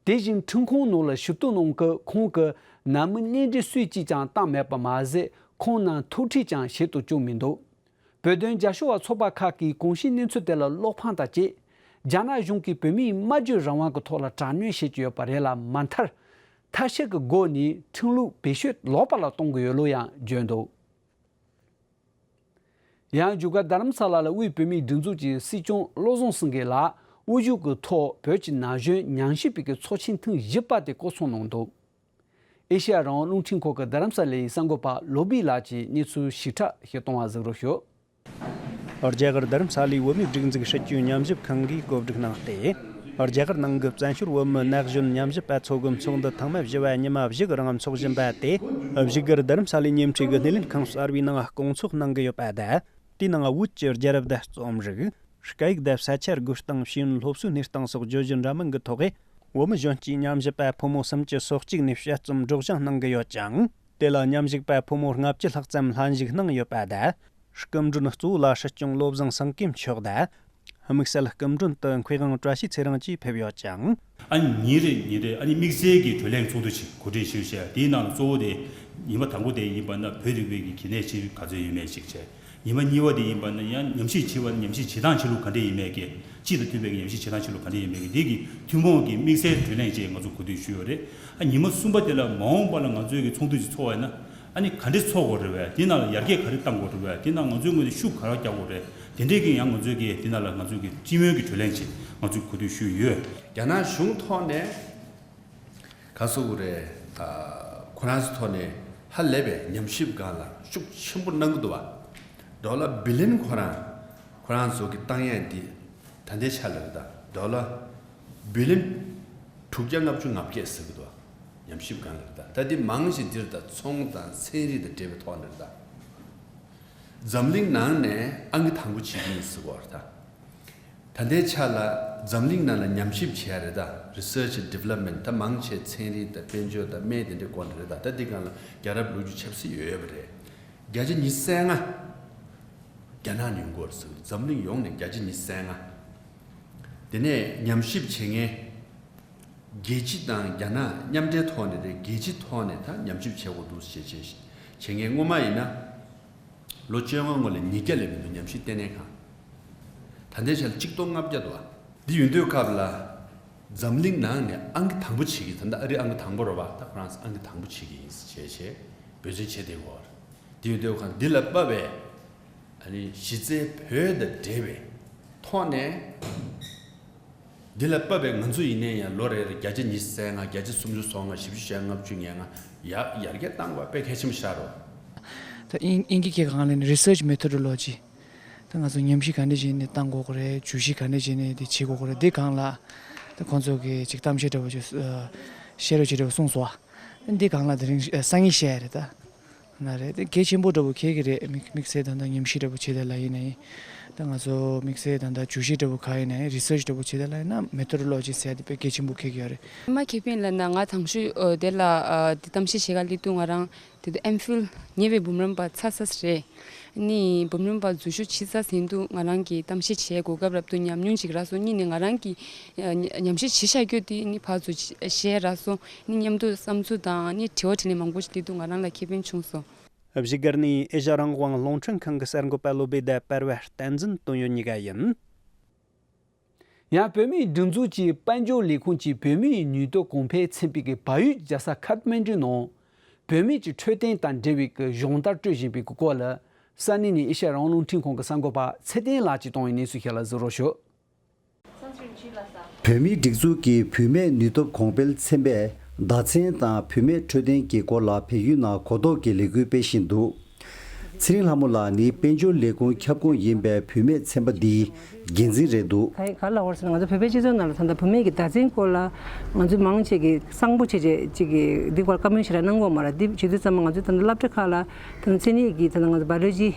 དེ་བཞིན་ཁྲིམས་ཁང་ནང་ལ་ཞུ་གཏུག་གནང་སྐབས་ཁོང་གིས་ནང་མི་གཉེན་འབྲེལ་སུས་ཀྱིས་ཀྱང་བཏང་མེད་པ་མ་ཟད། ཁོང་རྣམས་ཐུག་འཕྲད་ཀྱང་བྱེད་དུ་བཅུག་མི་འདུག་བོད་དོན་རྒྱབ་སྐྱོར་བ་ཚོགས་པ་ཁག་གིས་གོང་ཞུས་གནས་ཚུལ་དེ་ལ་བློ་ཕམ་དང་བཅས། རྒྱ་ནག་གཞུང་གིས་བོད་མིའི་སྨྲ་བརྗོད་རང་དབང་གི་ཐོག་ལ་དྲག་གནོན་བྱེད་ཀྱི་ཡོད་པ་རེད་ལ་མ་མཐར། ཐབས་ཤེས་ཀྱི་སྒོ་ནས་ཁྲིམས་ལུགས་བེད་སྤྱོད་ལོག་པ་ལ་གཏོང་གི་ཡོད་ལུགས་ཡང་བརྗོད་འདུག་ཡང་བཞུགས་སྒར་རྡ་རམ་ས་ལ་ལ་དབུས་བོད་མིའི་སྒྲིག་འཛུགས་ཀྱི་སྲིད་སྐྱོང་བློ་བཟང་སེང་གེ་ལགས་དབུ་བཞུགས་ཀྱི་ཐོག་བོད་ཀྱི་ན་གཞོན་ཉམས་ཞིབ་པའི་གི་ཚོགས་ཆེན་ཐེངས་བཞི་པ་དེ་བསྐོང་ཚོགས་གནང་འདུག་ཨེ་ཤེ་ཡ་རང་དབང་རླུང་འཕྲིན་ཁང་གི་རྡ་རམ་ས་ལའི་གསར་འགོད་པ་བློ་བྷེ་ལགས་ཀྱིས་གནས་ཚུལ་ཞིབ་ཕྲ་ཞིག་གཏོང་བ་གཟིགས་རོགས་ཞུ། རྒྱ་གར་རྡ་རམ་ས་ལའི་བོད་མིའི་སྒྲིག་འཛུགས་སྲིད་སྐྱོང་ཉམས་ཞིབ་ཁང་གིས་གོ་སྒྲིག་གནང་སྟེ། རྒྱ་གར་ནང་གི་བཙན་བྱོལ་བོད་མི་ན་གཞོན་ཉམས་ཞིབ་པ་ཚོ་གི་ཚོགས་འདུ་ཐེངས་མ་བཞི་བ་ཉི་མ་བཞི་གི་རིང་འཚོགས་བཞིན་པ་དེ། བཞུགས་སྒར་རྡ་རམ་ས་ལའི་ཉེ་འཁྲིས་ཀྱི་སྣེ་ལེན་ཁང་གསར་བའི་ནང་བསྐོང་ཚོགས་གནང་གི་ཡོད་པ་དང་། དེའི་ནང་བོད་ཀྱི་རྒྱལ་རབས་དང་རྩོམ་རིག་སྐད་ཡིག་དང་ས་ཆ་དགོས་སྟངས། ཤེས་ཡོན་སློབ་གསོའི་གནས་སྟངས་སོགས་བརྗོད་གཞི་འདྲ་མིན་གྱི་ཐོག་བོད་མི་གཞོན་སྐྱེས་ཉམས་ཞིབ་པ་ཕོ་མོ་སུམ་ཅུ་སོ་གཅིག་ནས་དཔྱད་རྩོམ་སྒྲོག་སྦྱང་གནང་གི་ཡོད་ཅིང་། དེ་ལ་ཉམས་ཞིབ་པ་ཕོ་མོ་ལྔ་བཅུ་ལྷག་ཙམ་ལྷན་ཞུགས་གནང་ཡོད་པ་དང་། སྐུ་མགྲོན་གཙོ་བོ་ལ་སྲིད་སྐྱོང་བློ་བཟང་སེང་གེ་མཆོག་དང་། དམིགས་བསལ་སྐུ་མགྲོན་དུ་མཁས་དབང་བཀྲ་ཤིས་ཚེ་རིང་བཅས་ཕེབས་ཡོད་ཅིང་། ཨ་ནི་ཉིན་རེ་ཉིན་རེ་ཨ་ནི་དམིགས་བསལ་གྱི་གྲོས་གླེང་ཚོགས་འདུ་ཞིག་གོ་སྒྲིག་ཞུས་བྱས། དེའི་ནང་ལ་གཙོ་བོ་དེ་ཉི་མ་དང་པོ་དེ་ཡིན་པ་ན་བོད་རིག་པའི་གི་གལ་གནད་ཅིག་ག་ཚོད་ཡོད་མེད་ཅིག་བྱས། ཉི་མ་གཉིས་པ་དེ་ཡིན་པ་ན་ཡང་ཉམས་ཞིབ་བྱེད་པ་ན་ཉམས་ཞིབ་བྱེད་སྟངས་བྱེད་ལུགས་ག་འདྲས་ཡིན་མེད་ཀྱི། སྤྱི་དང་མཐུན་པའི་ཉམས་ཞིབ་བྱེད་སྟངས་བྱེད་ལུགས་ག་འདྲས་ཡིན་མེད་ཀྱི་འདི་གི་ཐུན་མོང་གི་དམིགས་བསལ་གྲོས་གླེང་ཅིག་ང་ཚོ་གོ་སྒྲིག་ཞུས་ཡོད་རེད། ཨ་ཉི་མ་གསུམ་པ་དེ་ལ་མ་འོངས་པ་ལ་ང་ཚོའི་གི་ཚོགས་འདུ་ཅིག་ཚོགས་པ་ཡིན་ན་ཨ་ནི་ག་འདྲས་ཚོགས་དགོས་རེད་བས། དེ་ནང་ལ་ཡར་རྒྱས་ག་རེ་གཏང་དགོས་རེད་བས། དེ་ནང་ང་ཚོའི་ངོས་ནས་ཤུགས་ག་རེ་རྒྱག་དགོས་རེད། དེ་འདྲས་ཀྱི་ཡང་ང་ཚོའི་གི་དེ་ནང་ལ་ང་ཚོའི་གི་སྤྱི་མོས་ཀྱི་གྲོས་གླེང་ཅིག་ང་ཚོས་གོ་སྒྲིག་ཞུས་ཡོད། རྒྱ་ནག་གཞུང་ཐོག་ནས། ག་སོ་གུ་རེ། ཁོ་རང་ཚོ་ཐོག་ནས་ཧ་ལས་པའི་ཉམས་ཞིབ་སྒང་ལ་ཤུགས་ཆེན་པོ་གནང་གི་འདུག་བ། ཌོ་ལར་བི་ལིན་ཁོ་རང་ཁོ་རང་ཚོ་གི་བཏང་ཡས་འདི་ད་ལྟའི་ཆ་ལ་རེད་ད། ཌོ་ལར་བི་ལིན་དྲུག་བརྒྱ་ལྔ་བཅུ་ང་བརྒྱད་ཟེར་གི་འདུག་བ། ཉམས་ཞིབ་སྒང་ལ་རེད་ད། ད་འདི་མང་ཞིག་འདིར་ད་ཚོང་དང་ཚན་རིག་དང་འབྲེལ་བའི་ཐོག་ནས་རེད་ད། འཛམ་གླིང་ནང་ནས་ཨང་ཀི་དང་པོ་བྱེད་ཀྱི་ཡིན་ཟེར་གི་རེད་ད། ད་ལྟའི་ཆ་ལ་འཛམ་གླིང་ནང་ལ་ཉམས་ཞིབ་བྱས་རེད་ད། Research and Development ད་མང་ཆེ་ཚན་རིག་དང་དཔལ་འབྱོར་དང་སྨན་དེ་འདྲའི་སྐོར་ནས་རེད་ད། ད་འདི་སྒང་ལ་རྒྱལ་རབས་ལོ་རྒྱུས་ཆབ་སྲིད་ཡོད་ཡོད་པ་རེད། བརྒྱ་ཆ་ཉི་ཤུ་རྩ་ལྔ་རྒྱ་ནག་ནས་ཡོང་གི་ཡོད་རེད་ཟེར། འཛམ་གླིང་ཡོངས་ནས་བརྒྱ་ཆ་ཉི་ཤུ་རྩ་ལྔ། དེ་ནས་ཉམས་ཞིབ་བྱེད་མཁན་རྒྱལ་སྤྱི་དང་རྒྱ་ནག་མཉམ་འབྲེལ་ཐོག་ནས་རེད། རྒྱལ་སྤྱིའི་ཐོག་ནས་ད་ཉམས་ཞིབ་བྱེད་དགོས་འདུག་ཟེར་བྱེད་བྱེད་མཁན་སྔོན་མ་ཡིན་ན། ལོ་བཅོ་ལྔ་སྔོན་ལ་ཉིས་བརྒྱ་ལས་མི་འདུག་ཉམས་ཞིབ་ལྟེ་གནས་ཁང་། ད་ལྟའི་ཆར་གཅིག་སྟོང་ལྔ་བརྒྱ་འདུག་ཨ། འདི་ཡོད་དུས་སྐབས་ལ་འཛམ་གླིང་ནང་ནས་ཨང་ཀི་དང་པོ་བྱེད་ཀྱི། ད་ལྟ་ཨ་རི་ཨང་ཀི་དང་པོ་རེད་བ། ད་ཁོ་རང་ཨང་ཀི་དང་པོ་བྱེད་ཀྱི་ཡིན་ཟེར་བྱས་བྱས་འབད་བརྩོན་བྱས་བསྡད་ཡོད་རེད། འདི་ཡོད་དུས་ཁ་འདི་ལ་དཔག་པའི་ཨ་ནི་གཞི་རྩའི་བོད་དང་འབྲེལ་བའི་ཐོག་ནས། འདི་ལ་དཔག་པའི་ང་ཚོ་ཡིན་ནའི་ཡང་ལོ་རེ་རེ་བརྒྱ་ཆ་ཉི་ཤུ་རྩ་ལྔ། བརྒྱ་ཆ་སུམ་ཅུ་སོ་ལྔ། བཞི་བཅུ་ཞེ་ལྔ། ལྔ་བཅུ་ང་ལྔ་ཡར་ཡར་རྒྱས་གཏང་དགོས་དཔེ་གལ་ཆེན་པོ་ཤར་རོ། ད་དབྱིན་དབྱིན་ཇིའི་སྐད་སྒང་ལ་ནི་Research Methodology། ད་ང་ཚོ་ཉམས་ཞིབ་ག་འདྲ་བྱས་ནས་གཏང་དགོས་ཀྱི་རེད། བརྗོད་གཞི་ག་འདྲ་བྱས་ནས་དེ་བྱེད་དགོས་ཀྱི་རེད། འདི་སྒང་ལ་ ད་ཁོང་ཚོ་གིས་ཅིག་གཏམ་བཤད་འདྲ་བོ་ཅིག་ཨ་བཤད་རོགས་བྱེད་འདྲ་བོ་གསུངས་སོང་ཨ། འདི་གང་ལ་དེ་རིང་ཨ་སང་ཉིན་བཤད་ཡ་རེད་ད། ན་རེད་དེ་གལ་ཆེན་པོ་འདྲ་བོ་ཁེལ་གི་རེད། དམིགས་དམིགས་བསལ་ད་ལྟ་ཉམས་ཞིབ་འདྲ་བོ་བྱེད་ད་ལ་ཡིན་ན་ཡིན། ད་ང་ཚོ་དམིགས་བསལ་ད་ལྟ་བརྗོད་གཞི་འདྲ་བོ་ག་ཡིན་ན་ཡིན་རི་སར་ཆི་འདྲ་བོ་བྱེད་ད་ལ་ཡིན་ན་མེ་ཐོ་ཌོ་ལོ་ཇི་ཟེར་ཡ་དེ་དཔེ་གལ་ཆེན་པོ་ཁེལ་གི་ཡོད་རེད། མ་ཁེ་ཕན་ལ་ན་ང་དང་ཤོས་ཨ་དེ་ལ་ཨ་དེ་གཏམ་བཤད་བྱེད་ག་སླེབས་དུས་ང་རང་དེ་དུས་ཨེམ་ཕིལ་ཉེ་བའི་འབུམ་རམས་པ་ཚར་ཚར་རེད། ནི་འབུམ་རམས་པ་འཛུལ་ཞུགས་བྱེད་ཚར་ཟིན་དུས་ང་རང་གིས་གཏམ་བཤད་བྱེད་གོ་སྐབས་རབ་ཏུ་ཉམས་མྱོང་ཅིག་རག་སོང་། གཉིས་ནས་ང་རང་གིས་ཨ་ཉམས་ཞིབ་བྱེད་བཞག་རྒྱུ་དེ་ནི་ཕར་ཚུར་བཤད་རག་སོང་། ནི་མཉམ་དུ་བསམ་ཚུལ་དང་ནི་དྲི་བ་དྲིས་ལན་མང་པོ་ཞིག་སླེབས་དུས་ང་རང་ལ་ཁེ་ཕན་བྱུང་སོང་། བཞུགས་སྒར་ནས་ཨེ་ཤ་རང་དབང་རླུང་འཕྲིན་ཁང་གི་གསར་འགོད་པ་བློ་བདེ་དང་པར་བ་བསྟན་འཛིན་དོན་ཡོད་གཉིས་ཀ་ཡིན། ཡང་བོད་མིའི་སྒྲིག་འཛུགས་ཀྱི་དཔལ་འབྱོར་ལས་ཁུངས་ཀྱིས་བོད་མིའི་ནུས་སྟོབས་གོང་འཕེལ་ཚན་པའི་གི་བལ་ཡུལ་རྒྱལ་ས་ཁ་ཐ་མན་ཌུའི་ནང་བོད་མིའི་གི་འཕྲོད་བསྟེན་དང་འབྲེལ་བའི་གི་སྦྱོང་བརྡར་སྤྲོད་བཞིན་པའི་གི་སྐོར་ལ་ས་གནས་ནས་ཨེ་ཤ་རང་དབང་རླུང་འཕྲིན་ཁང་གི་གསར་འགོད་པ་ཚེ་བརྟན་ལགས་ཀྱིས་བཏང་བའི་གནས་ཚུལ་ཞིག་ལ་གཟིགས་རོགས་ཞུ། བོད་མིའི་སྒྲིག་འཛུགས་ཀྱི་བུད་མེད་ནུས་སྟོབས་གོང་འཕེལ་ཚན་པས་བདག་འཛིན་དང་བུད་མེད་འཕྲོད་བསྟེན་གྱི་སྐོར་ལ་བལ་ཡུལ་ནང་གོ་རྟོགས་ཀྱི་ལས་འགུལ་སྤེལ་བཞིན་འདུག། ཚེ་རིང་ལྷ་མོ་ལགས་ནི་དཔལ་འབྱོར་ལས་ཁུངས་ཁྱབ་ཁོངས་ཡིན་པའི་བུད་མེད་ཚན་པ་འདིའི་འགན་འཛིན་རེད་འདུག། ག་ག་ལ་བར་སོང་ན་ང་ཚོ་བོད་པའི་སྤྱི་ཚོགས་ནང་ལ་ད་ལྟ་བུད་མེད་ཀྱི་བདག་འཛིན་སྐོར་ལ་ང་ཚོ་མང་ཆེ་གིས་གསང་པོ་བྱས་བྱས་ཅིག་གིས་འདི་སྐོར་བཀའ་མོལ་ཞེ་དྲག་གནང་གི་ཡོད་མ་རེད། འདི་བྱེད་དུས་ཙམ་པ་ང་ཚོའི་ད་ལྟ་སློབ་གྲྭ་ཁག་ལ་ད་ལྟ་མཚན་ཉིད་ཀྱི་ད་ལྟ་ང་ཚོ་བཱ་ཡོ་ལོ་ཇི་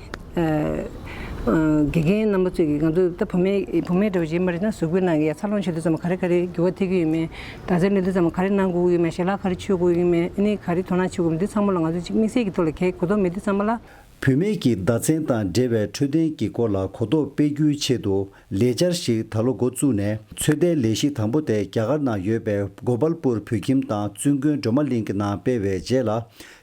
དགེ་རྒན་རྣམ་པ་ཚོས་ཀྱིས་ང་ཚོ་ད་བུད་མེད་བུད་མེད་འདྲ་བོ་ཅིག་ཡིན་པ་རེད་ན་གཟུགས་པོའི་ནང་གི་ཡ་འཚར་ལོངས་བྱེད་དུས་ཙམ་པ་ག་རེ་ག་རེ་འགྱུར་བ་ཐེབས་ཀྱི་ཡོད་མེད། བདག་འཛིན་ལེན་དུས་ཙམ་པ་ག་རེ་གནང་དགོས་ཀྱི་ཡོད་མེད། ཞལ་ལག་ག་རེ་མཆོད་དགོས་ཀྱི་ཡོད་མེད། ཨ་ནི་ག་རེ་དོ་སྣང་བྱེད་དགོས་མེད། འདི་ཚང་མ་ལ་ང་ཚོ་ཅིག་དམིགས་བསལ་གྱི་ཐོག་ལ་གལ་གོ་རྟོགས་མེད་དུས་ཙམ་པ་ལ། བུད་མེད་ཀྱི་བདག་འཛིན་དང་འབྲེལ་བའི་འཕྲོད་བསྟེན་གྱི་སྐོར་ལ་གོ་རྟོགས་སྤེལ་རྒྱུའི་ཆེད་དུ་ལས་འཆར་ཞིག་ད་ལོ་འགོ་བཙུགས་ནས། ཚོད་ལྟའི་ལས་གཞི་དང་པོ་དེ་རྒྱ་གར་ནང་ཡོད་པའི་གོ་པལ་པུར་བོད་ཁྱིམ་དང་བཙུན་དགོན་སྒྲོལ་མ་གླིང་གི་ནང་སྤེལ་བའི་རྗེས་ལ།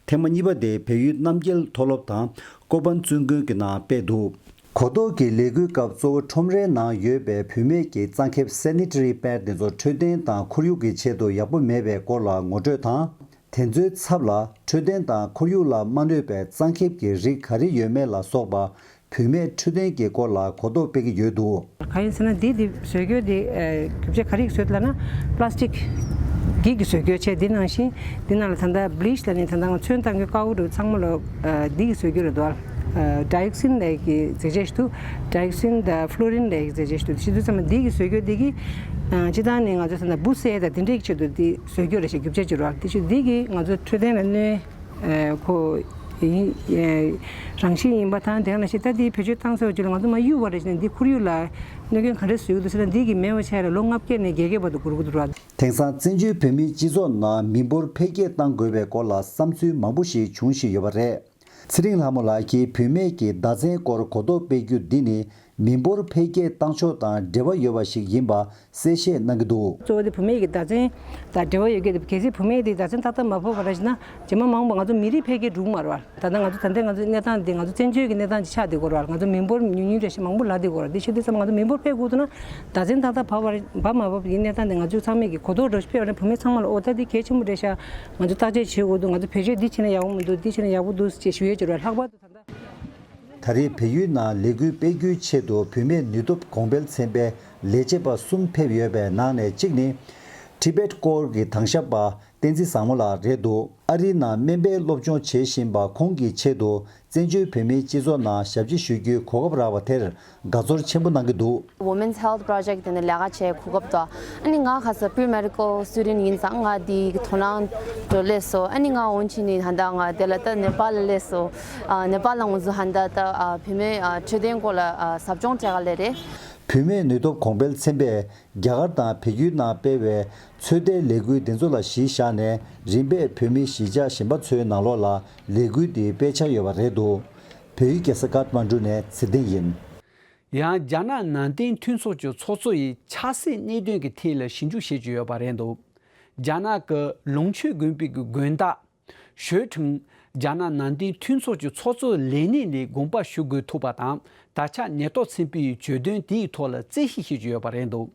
ཐེངས་མ་གཉིས་པ་དེ་བལ་ཡུལ་རྣམ་རྒྱལ་མཐོ་སློབ་དང་ཀོ་པན་བཙུན་དགོན་གྱི་ནང་སྤེལ་འདུག། གོ་རྟོགས་ཀྱི་ལས་འགུལ་སྐབས་གཙོ་བོ་ཁྲོམ་རའི་ནང་ཡོད་པའི་བུད་མེད་ཀྱི་གཙང་ཁེབས་སེ་ནི་ཊ་རི་པེཌ་དེ་ཚོ་འཕྲོད་བསྟེན་དང་ཁོར་ཡུག་གི་ཆེད་དུ་ཡག་པོ་མེད་པའི་སྐོར་ལ་ངོ་སྤྲོད་དང་། དེ་ཚོའི་ཚབ་ལ་འཕྲོད་བསྟེན་དང་ཁོར་ཡུག་ལ་མ་གནོད་པའི་གཙང་ཁེབས་ཀྱི་རིགས་ག་རེ་ཡོད་མེད་ལ་སོགས་པ་བུད་མེད་འཕྲོད་བསྟེན་གྱི་སྐོར་ལ་གོ་རྟོགས་སྤེལ་གྱི་ཡོད་འདུག། གང་ཡིན་ཟེར་ན་འདི་འདི་བཟོ་རྒྱུ་འདི་ཨ་རྒྱུ་ཆ་ག་རེ་ཡིས་བཟོས་ལབ་ན་པ་ལ་སི་ཊིག་གི་གིས་བཟོ་རྒྱུ་བྱས། འདི་ནང་བཞིན་འདི་ནང་ལ་ད་ལྟ་བི་ལི་ཆི་ལབ་ནས་ད་ལྟ་ང་ཚོན་བཏང་རྒྱུ་དཀར་པོ་འདྲ་བོ་ཚང་མ་ལ་ཨ་འདི་གིས་བཟོ་རྒྱུ་རེད་འདུག། ཨ་ཌའི་ཨོག་སིན་ལབ་ཀྱི་རྫས་ཆས་ཤིག་འདུག། ཌའི་ཨོག་སིན་དང་ཕློ་རིན་ལབ་ཀྱི་རྫས་ཆས་ཤིག་འདུག། བྱེད་དུས་ཙམ་པ་འདི་གིས་བཟོ་རྒྱུ་འདི་གིས་ཨ་སྤྱིར་བཏང་ནས་ང་ཚོ་ད་ལྟ་འབུ་བསད་དང་དེ་འདྲའི་ཆེད་དུ་འདི་བཟོ་རྒྱུ་རེད་ཤག། རྒྱུ་ཆ་བྱེད་རོགས་དེ་ཆུ་འདི་གིས་ང་ཚོ་འཕྲོད་བསྟེན་ལ་གནོད། ཨ་ཁོ་ཡིན་ཨ་རང་བཞིན་ཡིན་པ་དང་། དེ་ནང་བཞིན་ད་ལྟའི་བེད་སྤྱོད་བཏང་ཚར་བའི་རྗེས་ལ་ང་ཚོ་མར་གཡུག་པ་རེད་ཟེར་ན་འདི་ཁོར་ཡུག་ལ་གནོད་སྐྱོན་ག་འདྲ་བཟོ་གི་འདུག་ཟེར་ན། འདི་གི་མེད་པ་བྱས་ལ་ལོ་ལྔ་བརྒྱ་ནས་བརྒྱད་བརྒྱ་བར་དུ་འགོར་གི་འདུག་ར། དེང་སང་བཙན་བྱོལ་བོད་མིའི་སྤྱི་ཚོགས་ནང་མི་འབོར་འཕེལ་རྒྱས་གཏང་དགོས་པའི་སྐོར་ལ་བསམ་ཚུལ་མང་པོ་ཞིག་འབྱུང་བཞིན་ཡོད་པ་རེད། ཚེ་རིང་ལྷ་མོ་ལགས་ཀྱིས་བུད་མེད་ཀྱི་བདག་འཛིན་སྐོར་གོ་རྟོགས་སྤེལ་རྒྱུ་འདི་ནི། མི་འབོར་འཕེལ་རྒྱས་བཏང་ཕྱོགས་དང་འབྲེལ་བ་ཡོད་པ་ཞིག་ཡིན་པ་གསལ་བཤད་གནང་གི་འདུག། གཙོ་བོ་དེ་བུད་མེད་ཀྱི་བདག་འཛིན་དང་འབྲེལ་བ་ཡོད་ཀྱི་རེད། གལ་སྲིད་བུད་མེད་དེ་བདག་འཛིན་ཏག་ཏག་མ་བབས་པ་རེད་ཟེར་ན། རྗེས་མ་མང་པོ་ང་ཚོ་མི་རིགས་འཕེལ་རྒྱས་འགྲོ་གི་མ་རེད་བ། ད་ལྟ་ང་ཚོ་ད་ལྟ་ང་ཚོ་གནས་སྟངས་འདི་ང་ཚོ་བཙན་བྱོལ་གྱི་གནས་སྟངས་ཅིག་ཆགས་བསྡད་ཀྱི་ཡོད་རེད་བ། ང་ཚོ་མི་འབོར་ཉུང་ཉུང་འདྲ་ཞིག་མང་པོ་ལབ་བསྡད་ཀྱི་ཡོད་རེད་བ། འདི་བྱེད་དུས་ཙམ་ང་ཚོ་མི་འབོར་འཕེལ་དགོས་འདུག་ན། བདག་འཛིན་ཏག་ཏག་བབས་པ་རེད། བབས་མ་བབས་ཀྱི་གནས་སྟངས་འདི་ང་ཚོ་ཚང་མས་ཀྱི་གོ་རྟོགས་འདྲ་ཞིག་སྤེལ་བ་ནི་བུད་མེད་ཚང་མ་ལ་ཨོ་ད་འདི་གལ་ཆེན་པོ་རེད་ཤག། ང་ཚོ་བརྟག་དཔྱད་བྱེད་དགོས་འདུག། ང་ཚོ་བེད་སྤྱོད་འདི་བྱས་ན་ཡག་པོ་མི་འདུག། འདི་བྱས་ན་ཡག་པོ་འདུག་ཅེས་ཞུ་ཡས་ཅིག་རེད། ལྷག་པར་དུ་ད་ལྟ། ད་རེས་བལ་ཡུལ་ནང་ལས་འགུལ་སྤེལ་རྒྱུའི་ཆེད་དུ་བུད་མེད་ནུས་སྟོབས་གོང་འཕེལ་ཚན་པའི་ལས་བྱེད་པ་གསུམ་ཕེབས་ཡོད་པའི་ནང་ནས་གཅིག་ནི། ཊི་བེཊ་སྐོར་གྱི་དྭང་ཞབས་པ་བསྟན་འཛིན་བཟང་མོ་ལགས་རེད་འདུག། ཨ་རིའི་ནང་སྨན་པའི་སློབ་སྦྱོང་བྱེད་བཞིན་པ་ཁོང་གི་ཆེད་དུ་བཙན་བྱོལ་བོད་མིའི་སྤྱི་ཚོགས་ནང་ཞབས་ཕྱི་ཞུ་རྒྱུའི་གོ་སྐབས་རག་པ་དེར་དགའ་ཚོར་ཆེན་པོ་གནང་གི་འདུག། Women's Health Project དེ་ནས་ལས་ཀ་བྱེད་གོ་སྐབས་དང་། ཨ་ནི་ང་ཁ་སང་pre-medical student ཡིན་ཙང་ང་འདི་གི་དོ་སྣང་འགྲོ་སླེབས་སོང་། ཨ་ནི་ང་འོན་ཆི་ནི་ཧན་ད་ང་དེ་ལ་ད་ནེ་པཱལ་ལ་སླེབས་སོང་། ཨ་ནེ་པཱལ་ལ་ང་ཚོ་ཧན་ད་ད་ཨ་བུད་མེད་ཨ་འཕྲོད་བསྟེན་སྐོར་ལ་ཨ་ཟབ་སྦྱོང་སྤྲད་ག་སླེབས་རེད། བུད་མེད་ནུས་སྟོབས་གོང་འཕེལ་ཚན་པས་རྒྱ་གར་དང་བལ་ཡུལ་ནང་སྤེལ་བའི་ཚོད་ལྟའི་ལས་འགུལ་འདི་ཚོ་ལ་གཞི་བཞག་ནས་རིམ་པས་བོད་མི་གཞིས་ཆགས་གཞན་པ་ཚོའི་ནང་ལོགས་ལ་ལས་འགུལ་འདི་སྤེལ་འཆར་ཡོད་པ་རེད་འདུག། བལ་ཡུལ་རྒྱལ་ས་ཀཏ་མན་ཌུ་ནས་ཚེ་བརྟན་ཡིན། ཡང་རྒྱ་ནག་ནང་བསྟན་མཐུན་ཚོགས་ཀྱི་ཚོགས་གཙོ་ཡིས་ཆབ་སྲིད་གནད་དོན་གྱི་ཐད་ལ་ཞིབ་འཇུག་བྱེད་ཀྱི་ཡོད་པ་རེད་འདུག། རྒྱ་ནག་གི་ལུང་ཆུ་དགོན་པའི་གི་དགོན་བདག་ཞོལ་ཁྲིང་རྒྱ་ནག་ནང་བསྟན་མཐུན་ཚོགས་ཀྱི་ཚོགས་གཙོ་ལས་གནས་ལས་དགོངས་པ་ཞུ་དགོས་ཐུག་པ་དང་། ད་ཆ་ཉེན་རྟོག་ཚན་པས་གྱོད་དོན་དེའི་ཐོག་ལ་རྩད་ཞིབ་བྱེད་ཀྱི་ཡོད་པ་རེད་འདུག།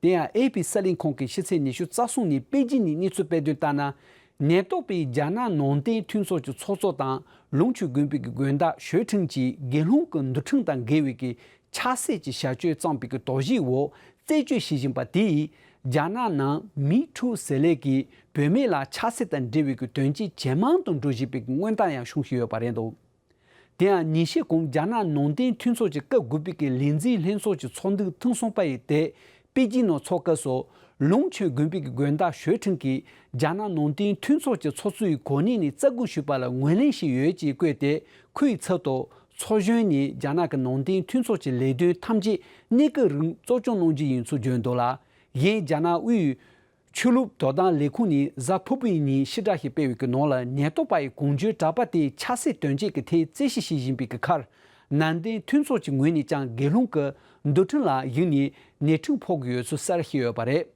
དེ་ཡང་ཨེ་པི་གསར་ལམ་ཁང་གིས་ཕྱི་ཚེས་ཉི་ཤུ་རྩ་གསུམ་ཉིན་པེ་ཅིན་ནས་གནས་ཚུལ་སྤེལ་དོན་ལྟར་ན། ཉེན་རྟོག་པས་རྒྱ་ནག་ནང་བསྟན་མཐུན་ཚོགས་ཀྱི་ཚོགས་གཙོ་དང་ལུང་ཆུ་དགོན་པའི་གི་དགོན་བདག་ཞོལ་ཁྲིང་གྱིས་དགེ་སློང་གི་འདུལ་ཁྲིམས་དང་འགལ་བའི་གི་ཆབ་སྲིད་ཀྱི་བྱ་སྤྱོད་བརྩམས་པའི་གི་དོགས་གཞིའི་འོག་རྩད་གཅོད་བྱེད་བཞིན་པ་དེས་རྒྱ་ནག་ནང་མི་ཊུ་ཟེར་ལས་ཀྱིས་བུད་མེད་ལ་ཆབ་སྲིད་དང་འབྲེལ་བའི་གི་དོན་རྐྱེན་ཇེ་མང་དུ་འགྲོ་བཞིན་པའི་གི་མངོན་རྟགས་ཡང་བྱུང་བཞིན་ཡོད་པ་རེད་འདུག། དེ་ཡང་ཉིན་ཤས་གོང་རྒྱ་ནག་ནང་བསྟན་མཐུན་ཚོགས་ཀྱི་སྐབས་དགུ་པའི་གི་ལས་འཛིན་ལྷན་ཚོགས་ཀྱི་ཚོགས་འདུ་ཐེངས་གསུམ་པ་ཡི་དེ་པེ་ཅིན་ནང་འཚོགས་སྐབས་སུ། ལུང་ཆེན་དགོན་པའི་དགོན་བདག་ཞོལ་ཁྲིན་གྱིས་རྒྱ་ནག་ནང་བསྟན་མཐུན་ཚོགས་ཀྱི་ཚོགས་གཙོའི་གོ་གནས་ནས་རྩ་དགོངས་ཞུས་པ་ལ་ངོས་ལེན་ཞུས་ཡོད་ཅེས་བཀོད་དེ། ཁོའི་ཚབ་ཏུ་ཚོགས་གཞོན་ནས་རྒྱ་ནག་གི་ནང་བསྟན་མཐུན་ཚོགས་ཀྱི་ལས་དོན་ཐམས་ཅད་གནས་སྐབས་རིང་གཙོ་སྐྱོང་གནང་རྒྱུ་ཡིན་ཚུལ་བརྗོད་འདུག་ལ། གཞན་རྒྱ་ནག་དབུས་ཆོས་ལུགས་དོ་དམ་ལས་ཁུངས་ནས་གཟའ་ཕུར་བུའི་ཉིན་ཕྱིར་བསྒྲགས་ཤིག་སྤེལ་བའི་ནང་ལ། ཉེན་རྟོག་པ་ཡིས་གོང་བརྗོད་གྲྭ་པ་དེའི་ཆབ་སྲིད་དོན་གཅོད་ཀྱི་ཐད་རྩོད་གཞི་བྱེད་བཞིན་པའི་ཁར། ནང་བསྟན་མཐུན་ཚོགས་ཀྱི་ངོས་ནས་ཀྱང་དགེ་སློང་གི་འདུལ་ཁྲིམས་ལ་གཞིགས་ནས་ཉེས་ཁྲིམས་ཕོག་གི་ཡོད་ཚུལ་གསལ་བཤད་ཡོད་པ་རེད།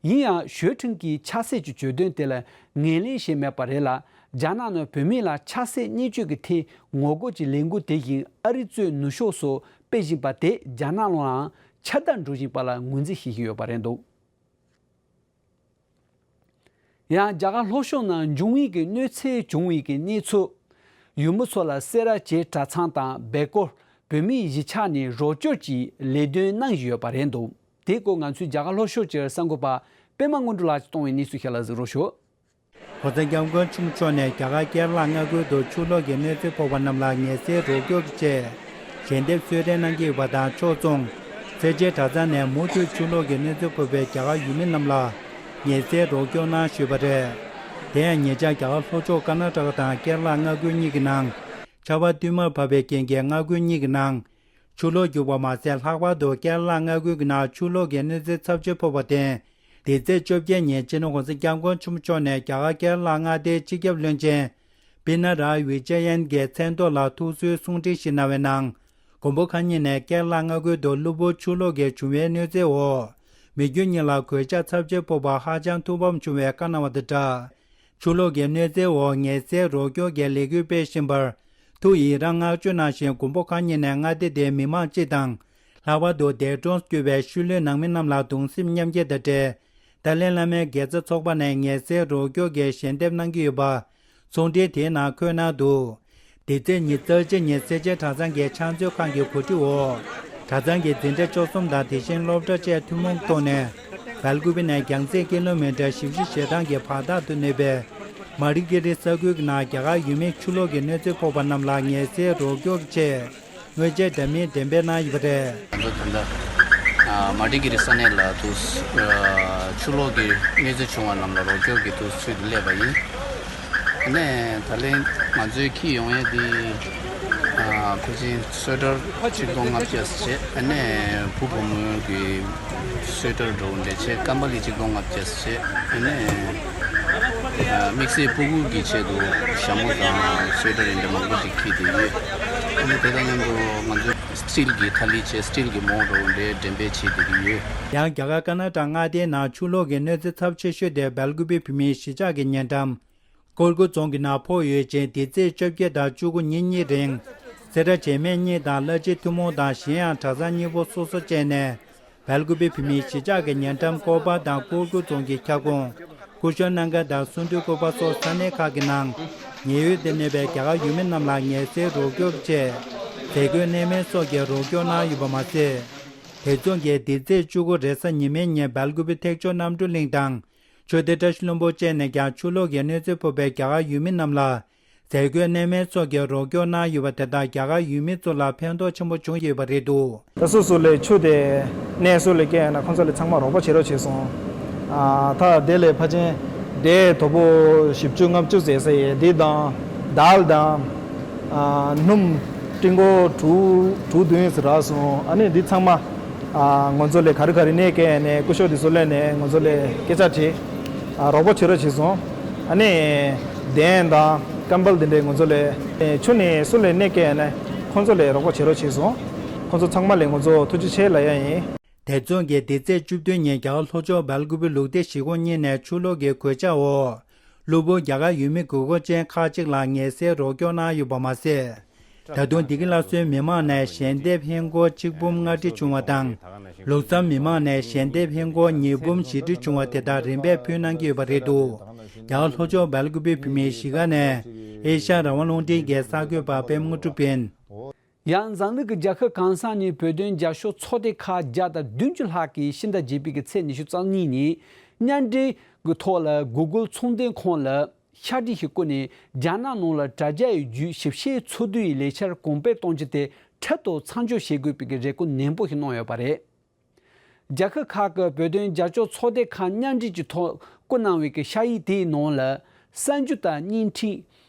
ཡིན་ཡང་ཞོལ་ཁྲིན་གྱིས་ཆབ་སྲིད་ཀྱི་གྱོད་དོན་དེ་ལ་ངོས་ལེན་བྱས་མེད་པ་རེད་ལ། རྒྱ་ནག་ནང་བུད་མེད་ལ་ཆབ་སྲིད་བརྙས་བཅོས་ཀྱི་ཐད་ངོ་རྒོལ་གྱི་ལས་འགུལ་དེ་བཞིན་ཨ་རི་གཙོས་ནུབ་ཕྱོགས་སུ་སྤེལ་བཞིན་པ་དེ་རྒྱ་ནག་ལའང་ཁྱབ་བརྡལ་འགྲོ་བཞིན་པ་ལ་ངོས་འཛིན་བྱེད་བཞིན་ཡོད་པ་རེད་འདུག་ཡང་རྒྱ་གར་ལྷོ་ཕྱོགས་ནང་འབྱུང་བའི་གི་གནོད་འཚེ་བྱུང་བའི་གི་གནས་ཚུལ། ཡུལ་མི་ཚོ་ལ་སེ་ར་བྱེས་གྲྭ་ཚང་དང་སྦེལ་ཀོབ་བོད་མིའི་གཞིས་ཆགས་ནས་རོགས་སྐྱོར་གྱི་ལས་དོན་གནང་བཞིན་ཡོད་པ་རེད་འདུག་དེའི་སྐོར་ང་ཚོའི་རྒྱ་གར་ལྷོ་ཕྱོགས་ཀྱི་གསར་འགོད་པ་པད་མ་དངོས་གྲུབ་ལགས་ཀྱིས་གཏོང་བའི་གནས་ཚུལ་ཞིག་ལ་གཟིགས་རོགས་ཞུ། ༸གོང་ས་༸སྐྱབས་མགོན་ཆེན་པོ་མཆོག་ནས་རྒྱ་གར་ཀེ་ར་ལ་མངའ་ཁུལ་དུ་ཆུ་ལོག་གི་གནོད་འཚེ་ཕོག་པ་རྣམས་ལ་ངལ་སེལ་རོགས་སྐྱོར་གྱི་ཆེད་ཞལ་འདེབས་གསོལ་རས་གནང་གི་ཡོད་པ་དང་། ཕྱོགས་མཚུངས་སེར་བྱེས་གྲྭ་ཚང་ནས་མུ་མཐུད་ཆུ་ལོག་གི་གནོད་འཚེ་ཕོག་པའི་རྒྱ་གར་ཡུལ་མི་རྣམས་ལ་ངལ་སེལ་རོགས་སྐྱོར་གནང་ཞུས་པ་རེད། དེ་ཡང་ཉེ་ཆར་རྒྱ་གར་ལྷོ་ཕྱོགས་ཀར་ན་ཊ་ཀ་དང་ཀེ་ར་ལ་མངའ་ཁུལ་གཉིས་ཀྱི་ནང་ཆར་པ་བསྟུད་མར་བབས་པའི་རྐྱེན་གྱིས་མངའ་ཁུལ་གཉིས་ཀྱི་ནང་ཆུ་ལོག་རྒྱུག་པ་མ་ཟད། ལྷག་པར་དུ་ཀེ་ར་ལ་མངའ་ཁུལ་གྱི་ནང་ཆུ་ལོག་གི་གནོད་འཚེ་ཚབས་ཆེ་ཕོག་པར་བརྟེན། འདི་ཚེས་བཅོ་བརྒྱད་ཉིན་སྤྱི་ནོར་༸གོང་ས་༸སྐྱབས་མགོན་ཆེན་པོ་མཆོག་ནས་རྒྱ་གར་ཀེ་ར་ལ་མངའ་སྡེའི་སྤྱི་ཁྱབ་བློན་ཆེན་པི་ན་ར་ཡི་བི་ཇ་ཡན་གྱི་མཚན་ཐོག་ལ་ཐུགས་གསོའི་གསུང་འཕྲིན་ཞིག་གནང་བའི་ནང་། མགོན་པོ་མཁའ་དབྱིངས་ནས་ཀེ་ར་ལ་མངའ་ཁུལ་དུ་གློ་བུར་ཆུ་ལོག་གིས་བྱུང་བའི་གནོད་འཚེའི་འོག་མི་རྒྱུ་གཉིས་ལ་གོད་ཆག་ཚབས་ཆེ་ཕོག་པར་ཧ་ཅང་ཐུགས་ཕམ་བྱུང་བའི་བཀའ་གནང་བ་དང་སྦྲགས། ཆུ་ལོག་གི་གནོད་འཚེའི་འོག་ངལ་སེལ་རོགས་སྐྱོར་གྱི་ལས་འགུལ་སྤེལ་བཞིན་པར་ཐུགས་ཡི་རང་བསྔགས་བརྗོད་གནང་ཞིང་། མགོན་པོ་མཁའ་དབྱིངས་ནས་མངའ་སྡེ་དེའི་མི་མང་སྤྱི་དང་། ལྷག་པར་དུ་འདས་གྲོངས་གྱུར་པའི་ཤུལ་ལུས་ནང་མི་རྣམས་ལ་གདུང་སེམས་མཉམ་སྐྱེད་དང་འབྲེལ། ཏཱ་ལའི་བླ་མའི་དགེ་རྩ་ཚོགས་པ་ནས་ངལ་སེལ་རོགས་སྐྱོར་གྱི་ཞལ་འདེབས་གནང་གི་ཡོད་པ་གསུང་འཕྲིན་དེའི་ནང་འཁོད་གནང་འདུག་འདི་ཚེས་ཉི་ཤུ་རྩ་གཅིག་ཉིན་སེར་བྱེས་གྲྭ་ཚང་གི་ཕྱག་མཛོད་ཁང་གི་གོ་སྒྲིག་འོག་གྲྭ་ཚང་གི་འཛིན་གྲྭ་བཅུ་གསུམ་དང་དེ་བཞིན་སློབ་གྲྭ་བཅས་ཐུན་མོང་ཐོག་ནས་སྦེལ་ཀུ་པེ་ནས་རྒྱང་ཚད་ཀི་ལོ་མི་ཊར་བཞི་བཅུ་ཞེ་གྲངས་ཀྱི་བར་ཐག་ཏུ་གནས་པའི་མ་རི་ཀི་རི་ས་ཁུལ་གྱི་ནང་རྒྱ་གར་ཡུལ་མི་ཆུ་ལོག་གི་གནོད་འཚེ་ཕོག་པ་རྣམས་ལ་ངལ་སེལ་རོགས་སྐྱོར་གྱི་ཆེད། དངོས་ཆས་འདྲ་མིན་འགྲེམས་སྤེལ་གནང་ཡོད་པ་རེད། ང་ཚོ་ད་ལྟ་ཨ་མ་ཏི་ཀི་རི་ས་གནས་ལ་དུ་ཨ་ཆུ་ལོག་གི་གནོད་འཚེ་བྱུང་བ་རྣམས་ལ་རོགས་སྐྱོར་གྱི་དུ་ཚུལ་དུ་སླེབས་པ་ཡིན། ཨ་ནས་ད་ལན་ང་ཚོའི་ཁྱི་ཡོང་ཡས་འདི་ཨ་ཕལ་ཆེར་སུ་ཝེ་ཊར་ཆིག་སྟོང་ལྔ་བརྒྱ་བྱས། ཨ་ནས་བུ་བུ་མོའི་གི་སུ་ཝེ་ཊར་འདྲ་བོ་འདྲ་བྱས། ཀམ་པ་ལི་ཆིག་སྟོང་ལྔ་བརྒྱ་བྱས། ཨ་ནས་ཨ་དམིགས་བསལ་སྤུ་གུ་གི་ཆེད་དུ་ཞྭ་མོ་དང་སུ་ཝེ་ཊར་འདྲ་མང་པོ་ཞིག་ཁྱེར་ཏེ་ཡོད། ཨ་ནི་དེ་དང་མཉམ་དུ་ང་ཚོས་སི་ཊིལ་གྱི་ཐ་ལི་བྱས། སི་ཊིལ་གྱི་མོག་འདྲ་བོ་འདྲ་འགྲེམས་སྤེལ་བྱེད་བསྡད་ཀྱི་ཡོད། ཡང་རྒྱ་གར་ཀར་ན་ཊ་ཀ་མངའ་སྡེའི་ནང་ཆུ་ལོག་གི་གནོད་འཚེ་ཚབས་ཆེ་ཤོས་དེ་སྦེལ་ཀུ་པེ་བོད་མིའི་གཞིས་ཆགས་ཀྱི་ཉེ་འགྲམ་ཀོར་ཀུ་རྫོང་གི་ནང་ཕོག་ཡོད་ཅིང་། འདི་ཚེས་བཅོ་བརྒྱད་དང་བཅུ་དགུ་ཉིན་གཉིས་རིང་སེ་ར་བྱེས་སྨད་གཉིས་དང་གླ་སྤྱི་ཐུན་མོང་དང་གཞན་ཡང་གྲྭ་ཚང་གཉིས་པོ་སོ་སོ་བཅས་ནས། སྦེལ་ཀུ་པེ་བོད་མིའི་གཞིས་ཆགས་ཀྱི་ཉེ་འགྲམ་ཀོར་པ་དང་ཀོར་ཀུ་རྫོང་གི་ཁྱབ་ཁོངས་ཀུ་ཤུ་སྣ་དགའ་དང་སུན་དུ་ཀུ་པ་སོགས་ས་གནས་ཁག་གི་ནང་ཉེན་གཡོལ་དུ་གནས་པའི་རྒྱ་གར་ཡུལ་མི་རྣམས་ལ་ངལ་སེལ་རོགས་སྐྱོར་གྱི་ཆེད་ཟས་གོས་གནས་མལ་སོགས་ཀྱི་རོགས་སྐྱོར་གནང་ཡོད་པ་མ་ཟད། དེ་མཚུངས་ཀྱིས་འདི་ཚེས་བཅུ་དགུ་རེས་གཟའ་ཉི་མའི་ཉིན་སྦེལ་ཀུ་པེ་ཐེག་མཆོག་རྣམ་གྲོལ་གླིང་དང་ཆོས་སྡེ་བཀྲ་ཤིས་ལྷུན་པོ་བཅས་ནས་ཀྱང་ཆུ་ལོག་གི་གནོད་འཚེ་ཕོག་པའི་རྒྱ་གར་ཡུལ་མི་རྣམས་ལ། ཟས་གོས་གནས་མལ་སོགས་ཀྱི་རོགས་སྐྱོར་གནང་ཡོད་པ་དེ་དག་རྒྱ་གར་ཡུལ་མི་ཚོ་ལ་ཕན་ཐོགས་ཆེན་པོ་བྱུང་ཡོད་པ་རེད་འདུག་ད་སོ་སོ་ལས་ཆུ་དེ་གནས་སུ་ལས་སྐྱེལ་ཡོད་ན་ཁོང་ཚོ་ལས་ཚང་མ་རོགས་པ་བྱེད་རོགས་བྱས་སོང་། ཨ་ད་དེ་ལས་ཕལ་ཆེར་དེ་དོ་པོ་བཞི་བཅུ་ལྔ་བཅུ་ཟེར་ས་ཡས་འདི་དང་དཱལ་དང་ཨ་སྣུམ་ཏྲིན་ཀོ་དྲུག་དྲུག་བདུན་ཟེར་རག་སོང་། ཨ་ནི་འདི་ཚང་མ་ཨ་ང་ཚོ་ལས་ག་རེ་ག་རེ་གནས་སྐྱེལ་ནས་སྐུ་ཞབས་དེ་ཚོ་ལས་ནས་ང་ཚོ་ལས་སྐད་ཆ་དྲིས། ཨ་རོགས་པ་བྱེད་རོགས་བྱས་སོང་། ཨ་ནི་གདན་དང་ཀམ་པལ་དེ་འདྲས་ང་ཚོ་ལས་ཆུ་ནས་སུ་ལས་གནས་སྐྱེལ་ནས་ཁོང་ཚོ་ལས་རོགས་པ་བྱེད་རོགས་བྱས་སོང་། ཁོང་ཚོ་ཚང་མ་ལས་ང་ཚོ་ཐུགས་རྗེ་ཆེ་ལབ་ཡ་ཡིན། དེ་མཚུངས་ཀྱིས་འདི་ཚེས་བཅུ་བདུན་ཉིན་རྒྱ་གར་ལྷོ་ཕྱོགས་སྦེལ་ཀུ་པེ་ལུག་སྡེ་གཞིས་ཁོངས་གཉིས་ནས་ཆུ་ལོག་གི་གོད་ཆག་འོག་གློ་བུར་རྒྱ་གར་ཡུལ་མི་དགུ་སྐོར་ཅན་ཁག་ཅིག་ལ་ངལ་སེལ་རོགས་སྐྱོར་གནང་ཡོད་པ་མ་ཟད། ད་དུང་བདེ་སྐྱིད་སླར་གསོའི་མི་མང་ནས་ཞལ་འདེབས་ཧིན་སྒོར་གཅིག་འབུམ་ལྔ་ཁྲི་བྱུང་བ་དང་། ལུགས་བསམ་མི་མང་ནས་ཞལ་འདེབས་ཧིན་སྒོར་ཉིས་འབུམ་བཞི་ཁྲི་བྱུང་བ་དེ་དག་རིམ་པས་ཕུལ་གནང་གི་ཡོད་པ་རེད་འདུག་རྒྱ་གར་ལྷོ་ཕྱོགས་སྦེལ་ཀུ་པེ་བོད་མིའི་གཞིས་ཀ་ནས་ཨེ་ཤ་ཡ་རང་དབང་རླུང་འཕྲིན་གྱི་གསར་འགོད་པ་པད་མ་དངོས་གྲུབ་ཡིན། ཡང་འཛམ་གླིང་གི་རྒྱལ་ཁབ་གང་ས་ནས་བོད་དོན་རྒྱབ་སྐྱོར་ཚོགས་སྡེ་ཁག་བརྒྱ་དང་བདུན་ཅུ་ལྷག་གིས་ཕྱི་ཟླ་བརྒྱད་པའི་གི་ཚེས་ཉི་ཤུ་རྩ་གཉིས་ཉིན་མཉམ་འབྲེལ་གྱི་ཐོག་ལ་གུ་གུལ་ཚོང་དོན་ཁང་ལ་ཤར་སྒྲིལ་ཞིག་བསྐུར་ནས་རྒྱ་ནག་ནང་ལ་དྲ་རྒྱ་ཡི་བརྒྱུད་ཞིབ་བཤེར་ཚོགས་འདུ་ཡི་ལས་འཆར་གོང་སྤེལ་གཏོང་རྒྱུ་དེ་འཕྲལ་དུ་མཚམས་འཇོག་བྱེད་དགོས་པའི་གི་རེ་སྐུལ་ནན་པོ་ཞིག་གནང་ཡོད་པ་རེད། རྒྱལ་ཁབ་ཁག་གི་བོད་དོན་རྒྱབ་སྐྱོར་ཚོགས་སྡེ་ཁག་མཉམ་འབྲེལ་གྱི་ཐོག་བསྐུར་གནང་བའི་གི་ཤག་ཡིག་དེའི་ནང་ལ། གསར་འགྱུར་དང་བརྙན་འཕྲིན།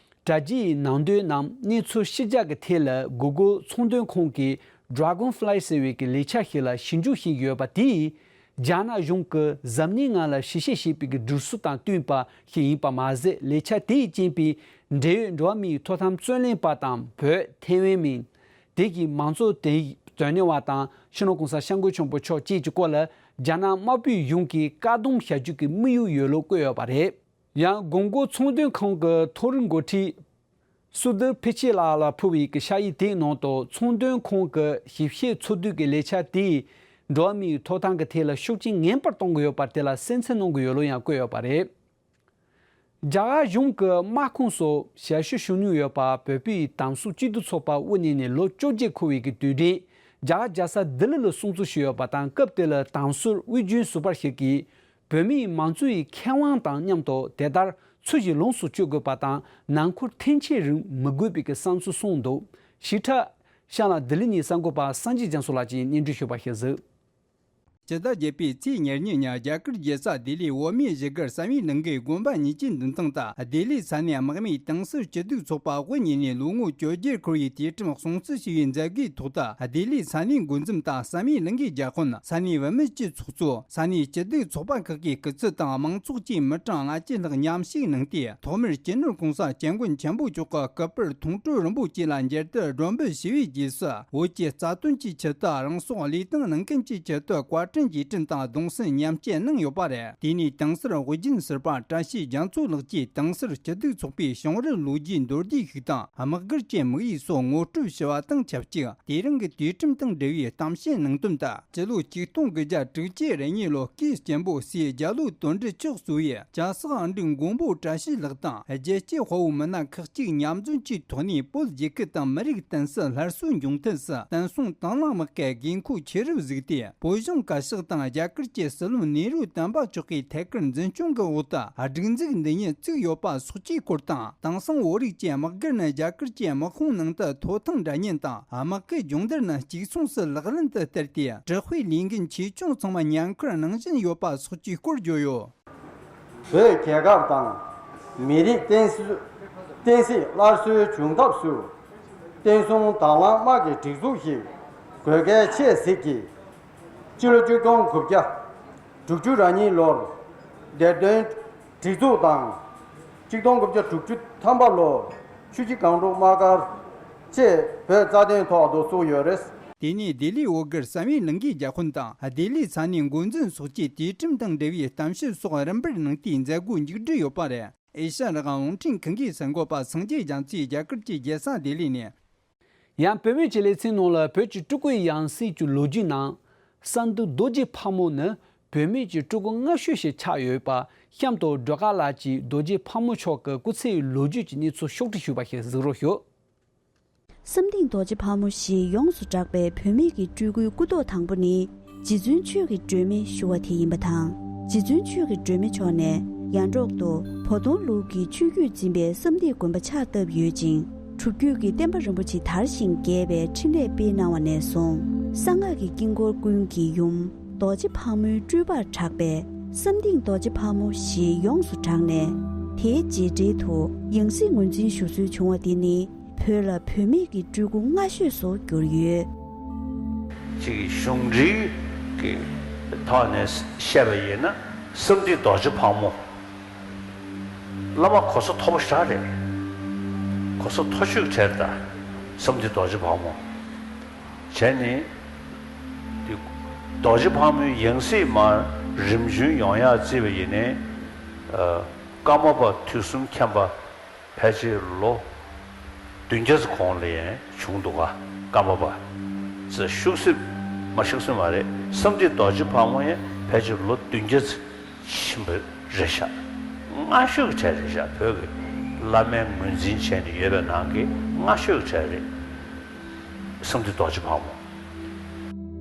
དྲ་རྒྱའི་ནང་དོན་རྣམས་གནས་ཚུལ་ཕྱི་གྱར་གྱི་ཐད་ལ། Google་ཚོང་དོན་ཁང་གིས་Dragonfly་ཟེར་བའི་གི་ལས་འཆར་ཞིག་ལ་ཞིབ་འཇུག་བྱེད་ཀྱི་ཡོད་པ་དེས། རྒྱ་ནག་གཞུང་གིས་གཟབ་ནན་ངང་ལ་ཞིབ་བཤེར་བྱས་པའི་གི་སྒྲིག་སྲོལ་དང་བསྟུན་པ་ཞིག་ཡིན་པ་མ་ཟད། ལས་འཆར་དེས་རྐྱེན་པས་འབྲེལ་ཡོད་འགྲོ་བ་མིའི་ཐོབ་ཐང་རྩོད་ལེན་པ་དང་། བོད། ཐའེ་ཝན་མིན། དེ་གའི་མང་གཙོ་དོན་གཉེར་བ་དང་། སྤྱི་ནོར་གོང་ས་སྐྱབས་མགོན་ཆེན་པོ་མཆོག་བཅས་ཀྱི་སྐོར་ལ། རྒྱ་ནག་དམར་པོའི་གཞུང་གིས་བཀག་སྡོམ་བྱ་རྒྱུ་གི་དམིགས་ཡུལ་ཡོད་ལུགས་བཀོད་ཡོད་པ་རེད། ཡང་། Google་ཚོང་དོན་ཁང་གི་མཐོ་རིམ་འགོ་ཁྲིད་སུ་དིར་ཕི་ཆེ་ལགས་ལ་ཕུལ་བའི་གི་ཤག་ཡིག་དེའི་ནང་དུ། ཚོང་དོན་ཁང་གི་ཞིབ་བཤེར་ཚོགས་འདུ་གི་ལས་འཆར་དེས་འགྲོ་བ་མིའི་ཐོབ་ཐང་གི་ཐད་ལ་ཤུགས་རྐྱེན་ངན་པར་གཏོང་གི་ཡོད་པ་དེ་ལ་སེམས་འཚབ་གནང་གི་ཡོད་ལུགས་ཡང་བཀོད་ཡོད་པ་རེད། རྒྱ་གར་གཞུང་གི་དམག་ཁོངས་སུ་ཞབས་ཞུ་ཞུ་མྱོང་ཡོད་པ། བོད་པའི་དམ་སྲུང་སྐྱིད་སྡུག་ཚོགས་པ་དབུ་བརྙེས་ནས་ལོ་བཅོ་བརྒྱད་འཁོར་བའི་གི་དུས་དྲན་རྒྱ་གར་རྒྱལ་ས་ལྡི་ལི་ལ་སྲུང་བརྩི་ཞུས་ཡོད་པ་དང་། སྐབས་དེ་ལ་དམ་ཟུར་དབུས་རྒྱུན་ཟུར་པ་ཞིག་གིས། བོད་མིས་མང་གཙོའི་ཁེ་དབང་དང་མཉམ་དུ་དེ་ལྟར་ཚུལ་བཞིན་ལོངས་སུ་སྤྱོད་དགོས་པ་དང་། ནང་ཁུལ་འཐེན་འཁྱེར་རིགས་མི་དགོས་པའི་གི་བསམ་ཚུལ་གསུངས་འདུག། ཞིབ་ཕྲ་ཤར་ནག་ལྡི་ལི་ནས་གསར་འགོད་པ་སངས་རྒྱས་རྒྱ་མཚོ་ལགས་ཀྱིས་སྙན་སྒྲོན་ཞུས་པ་ཞིག་གཟིགས། སྤྱི་ཟླ་བརྒྱད་པའི་ཚེས་ཉེར་གཉིས་ཉིན། རྒྱ་གར་རྒྱལ་ས་ལྡི་ལིའི་བོད་མིའི་གཞིས་སྒར་བསམ་ཡས་གླིང་གའི་དགོན་པ་གཉིས་ཀྱི་མདུན་ཐང་དུ། ལྡི་ལིའི་ས་གནས་དམག་མིས་དེང་སང་སྐྱིད་སྡུག་ཚོགས་པ་དབུ་བརྙེས་ནས་ལོ་ངོ་བཅོ་བརྒྱད་འཁོར་བའི་དུས་དྲན་སྲུང་བརྩི་ཞུ་བའི་མཛད་སྒོའི་ཐོག་ཏུ། ལྡི་ལིའི་ས་གནས་འགོ་འཛིན་དང་བསམ་ཡས་གླིང་གའི་རྒྱ་དཔོན། ས་གནས་བུད་མེད་ཀྱི་ཚོགས་གཙོ། ས་གནས་སྐྱིད་སྡུག་ཚོགས་པ་ཁག་གི་སྐུ་ཚབ་དང་། མང་ཚོགས་བཅས་མི་གྲངས་ལྔ་བཅུ་ལྷག་མཉམ་ཞུགས་གནང་སྟེ། ཐོག་མར་སྤྱི་ནོར་གོང་ས་སྐྱབས་མགོན་ཆེན་པོ་མཆོག་གི་སྐུ་པར་མཐོང་གྲོལ་རིན་པོ་ཆེ་ལ་མཇལ་དར་སྒྲོན་འབུལ་ཞུས་པའི་རྗེས་སུ། བོད་ཀྱི་རྩ་དོན་གྱི་ཆེད་དུ་རང་སྲོག་བློས་བཏང་གནང་མཁན་གྱི་ཆེད་དུ་བཀའ་དྲིན་རྗེས་དྲན་དང་གདུང་སེམས་མཉམ་སྐྱེད་གནང་ཡོད་པ་རེད། དེ་ནས་དེང་སང་དབུས་རྒྱུན་ཟུར་པ་བཀྲ་ཤིས་རྒྱ་མཚོ་ལགས་ཀྱིས་དེང་སང་སྐྱིད་སྡུག་ཚོགས་པའི་བྱུང་རབས་ལོ་རྒྱུས་མདོར་བསྡུས་ཤིག་དང་། དམག་སྒར་གྱི་དམིགས་ཡུལ་སོགས་ངོ་སྤྲོད་ཞུ་བ་དང་ཆབས་ཅིག། དེ་རིང་གི་དུས་དྲན་དང་འབྲེལ་བའི་གཏམ་བཤད་གནང་དོན་དུ། སྤྱི་ལོ་ཆིག་སྟོང་དགུ་བརྒྱ་དྲུག་ཅུ་རེ་གཉིས་ལོ་སྐུའི་གཅེན་པོ་སྲས་རྒྱ་ལོ་དོན་གྲུབ་མཆོག་གཙོས་སྐྱ་སེར་ཨང་འབྲིང་མགོན་པོ་བཀྲ་ཤིས་ལགས་དང་། རྒྱལ་གཅེས་དཔའ་བོ་མི་སྣ་ཁག་ཅིག་མཉམ་འཛོམས་ཀྱི་ཐོག་ནས། བོད་རྒྱལ་ཁབ་དང་མི་རིགས་བརྟན་སྲིད་སླར་གསོའི་འབྱུང་ཐབས་སུ། བསྟན་སྲུང་དང་བླངས་དམག་གི་དགོས་མཁོ་ཆེ་རུ་གཟིགས་ཏེ། བོད་གཞུང་བཀའ་ཤག་དང་རྒྱ་གར་གྱི་སྲིད་བློན་ནེ་རུ་དམ་པ་མཆོག་གི་ཐད་ཀར་འཛིན་སྐྱོང་གི་འོག་ཏུ། སྒྲིག་འཛུགས་འདི་ཉིད་བཙུགས་ཡོད་པ་སོགས་ཀྱི་སྐོར་དང་། དེང་སང་བོད་རིགས་ཀྱི་དམག་སྒར་ནི་རྒྱ་གར་གྱི་དམག་དཔུང་ནང་དུ་ཐོབ་ཐང་འདྲ་མཉམ་དང་། དམག་གི་སྦྱོང་བརྡར་ནི་གཅིག་མཚུངས་སུ་ལག་ལེན་དུ་བསྟར་ཏེ། དྲག་པོའི་ལས་འགན་ཆེ་ཆུང་ཚང་མ་མཉམ་འཁུར་གནང་བཞིན་ཡོད་པ་སོགས་ཀྱི་སྐོར་བརྗོད་ཡོད། བོད་རྒྱལ་ཁབ་དང་མི་རིགས་བརྟན་སྲུང་། བརྟན་སྲིད་སླར་གསོའི་འབྱུང་ཐབས་སུ། བསྟན་སྲུང་དང་བླངས་དམག་གི་སྒྲིག་འཛུགས་ཤིག་དགོས་གལ་ཆེ་གཟིགས་ཀྱིས། སྤྱི་ལོ་ཆིག་སྟོང་དགུ་བརྒྱ་དྲུག་ཅུ་རེ་གཉིས་ལོར་སྡེ་དོན་སྒྲིག་འཛུགས་དང་། ཆིག་སྟོང་དགུ་བརྒྱ་དྲུག་ཅུ་ཐམ་པ་ལོར་ཆུ་བཞི་སྒང་དྲུག་དམག་སྒར་བཅས་བོད་རྩ་དོན་ཐོག་ཏུ་བཙུགས་ཡོད་རེད། དེ་ནས་ལྡི་ལིའི་འོག་སྒར་བསམ་ཡས་གླིང་གའི་རྒྱ་དཔོན་དང་། ལྡི་ལིའི་ས་གནས་འགོ་འཛིན་སོགས་ཀྱིས་དུས་དྲན་དང་འབྲེལ་བའི་གཏམ་བཤད་སོགས་རིམ་པར་གནང་སྟེ་མཛད་སྒོ་མཇུག་སྒྲིལ་ཡོད་པ་རེད། ཨེ་ཤ་ཡ་རང་དབང་རླུང་འཕྲིན་ཁང་གི་གསར་འགོད་པ་སངས་རྒྱས་རྒྱ་མཚོས་རྒྱ་གར་གྱི་རྒྱལ་ས་ལྡི་ལི་ནས། ཡང་བུད་མེད་ཀྱི་ལེ་ཚན་ནང་ལ། བོད་ཀྱི་སྤྲུལ་སྐུའི་ཡང་སྲིད་ཀྱི་ལོ་རྒྱུས་ནང་། གསང་འདུས་རྡོ་རྗེ་ཕག་མོ་ནི་བུད་མེད་ཀྱི་སྤྲུལ་སྐུ་སྔ་ཤོས་ཤིག་ཆགས་ཡོད་པ། གཤམ་དུ་སྒྲོལ་དཀར་ལགས་ཀྱིས་རྡོ་རྗེ་ཕག་མོ་མཆོག་གི་སྐུ་ཚེའི་ལོ་རྒྱུས་ཀྱི་གནས་ཚུལ་ཕྱོགས་བསྒྲིགས་ཞུས་པ་ཞིག་གཟིགས་རོགས་ཞུ། བསམ་སྡིངས་རྡོ་རྗེ་ཕག་མོ་ཞེས་ཡོངས་སུ་གྲགས་པའི་བུད་མེད་ཀྱི་སྤྲུལ་སྐུའི་སྐུ་ཐོག་དང་པོ་ནི། རྗེ་བཙུན་ཆོས་ཀྱི་སྒྲོན་མེ་ཞུ་བ་དེ་ཡིན་པ་དང་། རྗེ་བཙུན་ཆོས་ཀྱི་སྒྲོན་མེ་མཆོག་ནས་ཡར་འབྲོག་ཏུ་བོ་དོང་ལུགས་ཀྱི་ཆོས་བརྒྱུད་འཛིན་པའི་བསམ་སྡིངས་དགོན་པ་ཕྱག་བཏབ་ཡོད་ཅིང་། སྒྲུབ་བརྒྱུད་ཀྱི་བསྟན་པ་རིན་པོ་ཆེ་དར་ཞིང་རྒྱས་པའི་འཕྲིན་ལས་སྤེལ་གནང་བ་ནས་བཟུང་། གསང་སྔགས་ཀྱི་དཀྱིལ་འཁོར་ཀུན་གྱི་ཡུམ་རྡོ་རྗེ་ཕག་མོའི་སྤྲུལ་པར་གྲགས་པས། བསམ་སྡིངས་རྡོ་རྗེ་ཕག་མོ་ཞེས་ཡོངས་སུ་གྲགས་ནས། དེའི་རྗེས་འབྲེལ་དུ་ཡང་སྲིད་ངོས་འཛིན་ཞུ་སྲོལ་བྱུང་བ་དེ་ནི། བོད་ལ་བུད་མེད་ཀྱི་སྤྲུལ་སྐུ་སྔ་ཤོས་སུ་གྱུར་ཡོད། གཅིག་གཞུང་འབྲེལ་གྱི་ཐོག་ནས་བཤད་པ་ཡིན་ན། བསམ་སྡིངས་རྡོ་རྗེ་ཕག་མོ། བླ་མ་གོ་ས་མཐོ་པོ་ཞེ་དྲག་རེད། གོ་ས་མཐོ་ཤོས་ཀྱི་གྲས་རེད་ད། བསམ་སྡིངས་རྡོ་རྗེ་ཕག་མོ། བྱས་ནས། དེ་རྡོ་རྗེ་ཕག་མོའི་ཡང་སྲིད་མར་རིམ་བྱོན་ཡོང་ཡག་བརྩིས་པ་ཡིན་ནའི། ཨ། ཀརྨ་པ་དུས་གསུམ་མཁྱེན་པ། ཕལ་ཆེར་ལོ་བདུན་བརྒྱ་ཙམ་གོང་ལ་ཡང་བྱུང་འདུག་ག་ཀརྨ་པ་ཚོ་ཤུགས་སེབ་མ་ཤུགས་སེབ་མ་རེད། བསམ་སྡིངས་རྡོ་རྗེ་ཕག་མོ་ཡང་ཕལ་ཆེར་ལོ་བདུན་བརྒྱ་ཙམ་ཕྱིན་པ་རེད་ཤག་སྔ་ཤོས་ཀྱི་གྲས་རེད་ཤག་བོད་ཀྱི་བླ་མའི་ངོས་འཛིན་བྱས་ནས་ཡོད་པའི་ནང་གི་སྔ་ཤོས་ཀྱི་གྲས་རེད། བསམ་སྡིངས་རྡོ་རྗེ་ཕག་མོ།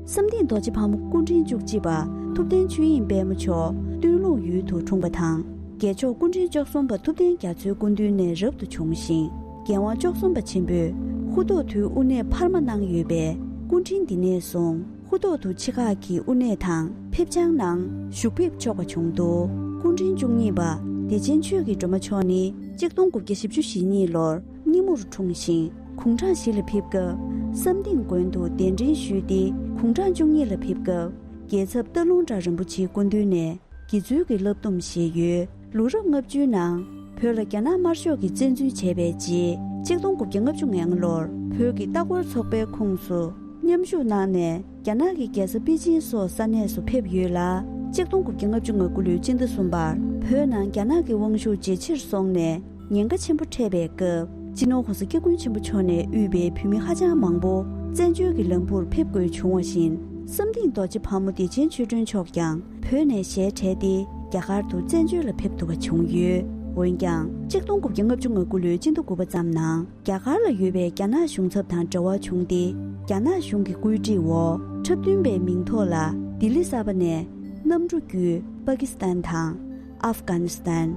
བསམ་སྡིངས་རྡོ་རྗེ་ཕག་མོ་སྐུ་ཕྲེང་བཅུ་གཅིག་པ་ཐུབ་བསྟན་ཆོས་དབྱིངས་དཔལ་མོ་མཆོག་སྟོད་ལུང་ཡུལ་དུ་འཁྲུངས་པ་དང་། རྒྱལ་མཆོག་སྐུ་ཕྲེང་བཅུ་གསུམ་པ་ཐུབ་བསྟན་རྒྱ་མཚོའི་སྐུ་མདུན་ནས་རབ་ཏུ་བྱུང་ཞིང་། རྒྱལ་དབང་བཅུ་གསུམ་པ་ཆེན་པོས་ཧུ་ཐོག་ཐུའི་དབུ་ནས་འཕར་མ་གནང་ཡོད་པས། སྐུ་ཕྲེང་འདི་ནས་བཟུང་ཧུར་ཐོག་ཏུ་ཆེ་ཁག་གི་དབུ་གནས་དང་ཕེབས་བྱང་ནང་ཞུགས་ཕེབས་ཆོག་པ་བྱུང་འདུག་སྐུ་ཕྲེང་བཅུ་གཉིས་པ་བདེ་ཆེན་ཆོས་ཀྱི་སྒྲོན་མ་མཆོག་ནི་གཅིག་སྟོང་དགུ་བརྒྱ་བཞི་བཅུ་ཞེ་གཉིས་ལོར་སྙི་མོར་འཁྲུངས་ཤིང་། དགུང་གྲངས་བཞི་ལ་ཕེབས་སྐབས་བསམ་སྡིངས་དགོན་དུ་གདན་འདྲེན་ཞུས་ཏེ། དགུང་གྲངས་བཅུ་གཉིས་ལ་ཕེབས་སྐབས་རྒྱལ་ཚབ་སྟག་ལུང་བྲག་རིན་པོ་ཆེའི་སྐུ་མདུན་ནས་དགེ་ཚུལ་གྱི་བསླབ་སྡོམ་བཞེས་ཡོད། ལོ་རབས་ལྔ་བཅུའི་ནང་བོད་ལ་རྒྱ་ནག་དམར་ཤོག་གིས་བཙན་འཛུལ་བྱས་པའི་རྗེས། གཅིག་སྟོང་དགུ་བརྒྱ་ལྔ་བཅུ་ང་ལྔ་ལོར་བོད་ཀྱི་ལྟ་སྐོར་ཚོགས་པའི་ཁོངས་སུ་མཉམ་ཞུགས་གནང་ནས། རྒྱ་ནག་གི་རྒྱལ་ས་པེ་ཅིན་སོགས་ས་གནས་སུ་ཕེབས་ཡོད་ལ། གཅིག་སྟོང་དགུ་བརྒྱ་ལྔ་བཅུ་ང་དགུ་ལོའི་སྤྱི་ཟླ་གསུམ་པར་བོད་ནང་རྒྱ་ནག་གི་དབང་ཤུགས་ཇེ་ཆེར་སོང་ནས། ཉེན་ཁ་ཆེན་པོ་འཕྲད་པའི་སྐབས། སྤྱི་ནོར་༸གོང་ས་༸སྐྱབས་མགོན་ཆེན་པོ་མཆོག་ནས་དབུས་པའི་བོད་མི་ཧ་ཅང་མང་པོ་བཙན་བྱོལ་གྱི་ལམ་བུར་ཕེབས་དགོས་བྱུང་བ་བཞིན། བསམ་སྡིངས་རྡོ་རྗེ་ཕག་མོ་བདེ་ཆེན་ཆོས་སྒྲོན་མཆོག་ཀྱང་བོད་ནས་ཞལ་བྲལ་ཏེ། རྒྱ་གར་དུ་བཙན་བྱོལ་ལ་ཕེབས་ཐུབ་པ་བྱུང་ཡོད། འོན་ཀྱང་། གཅིག་སྟོང་དགུ་བརྒྱ་ལྔ་བཅུ་ང་དགུ་ལོའི་སྤྱི་ཟླ་དགུ་པ་ཙམ་ནང་། རྒྱ་གར་ལ་ཡོད་པའི་རྒྱ་ནག་གཞུང་ཚབ་དང་འབྲེལ་བ་བྱུང་སྟེ། རྒྱ་ནག་གཞུང་གི་བཀོད་སྒྲིག་འོག་འཁྲབ་སྟོན་པའི་མིང་ཐོག་ལ་ལྡི་ལི་གསར་པ་ནས་གནམ་གྲུ་བརྒྱུད་པ་ཀི་སི་ཐན་དང་། ཨབ་གྷ་ནི་སི་ཐན།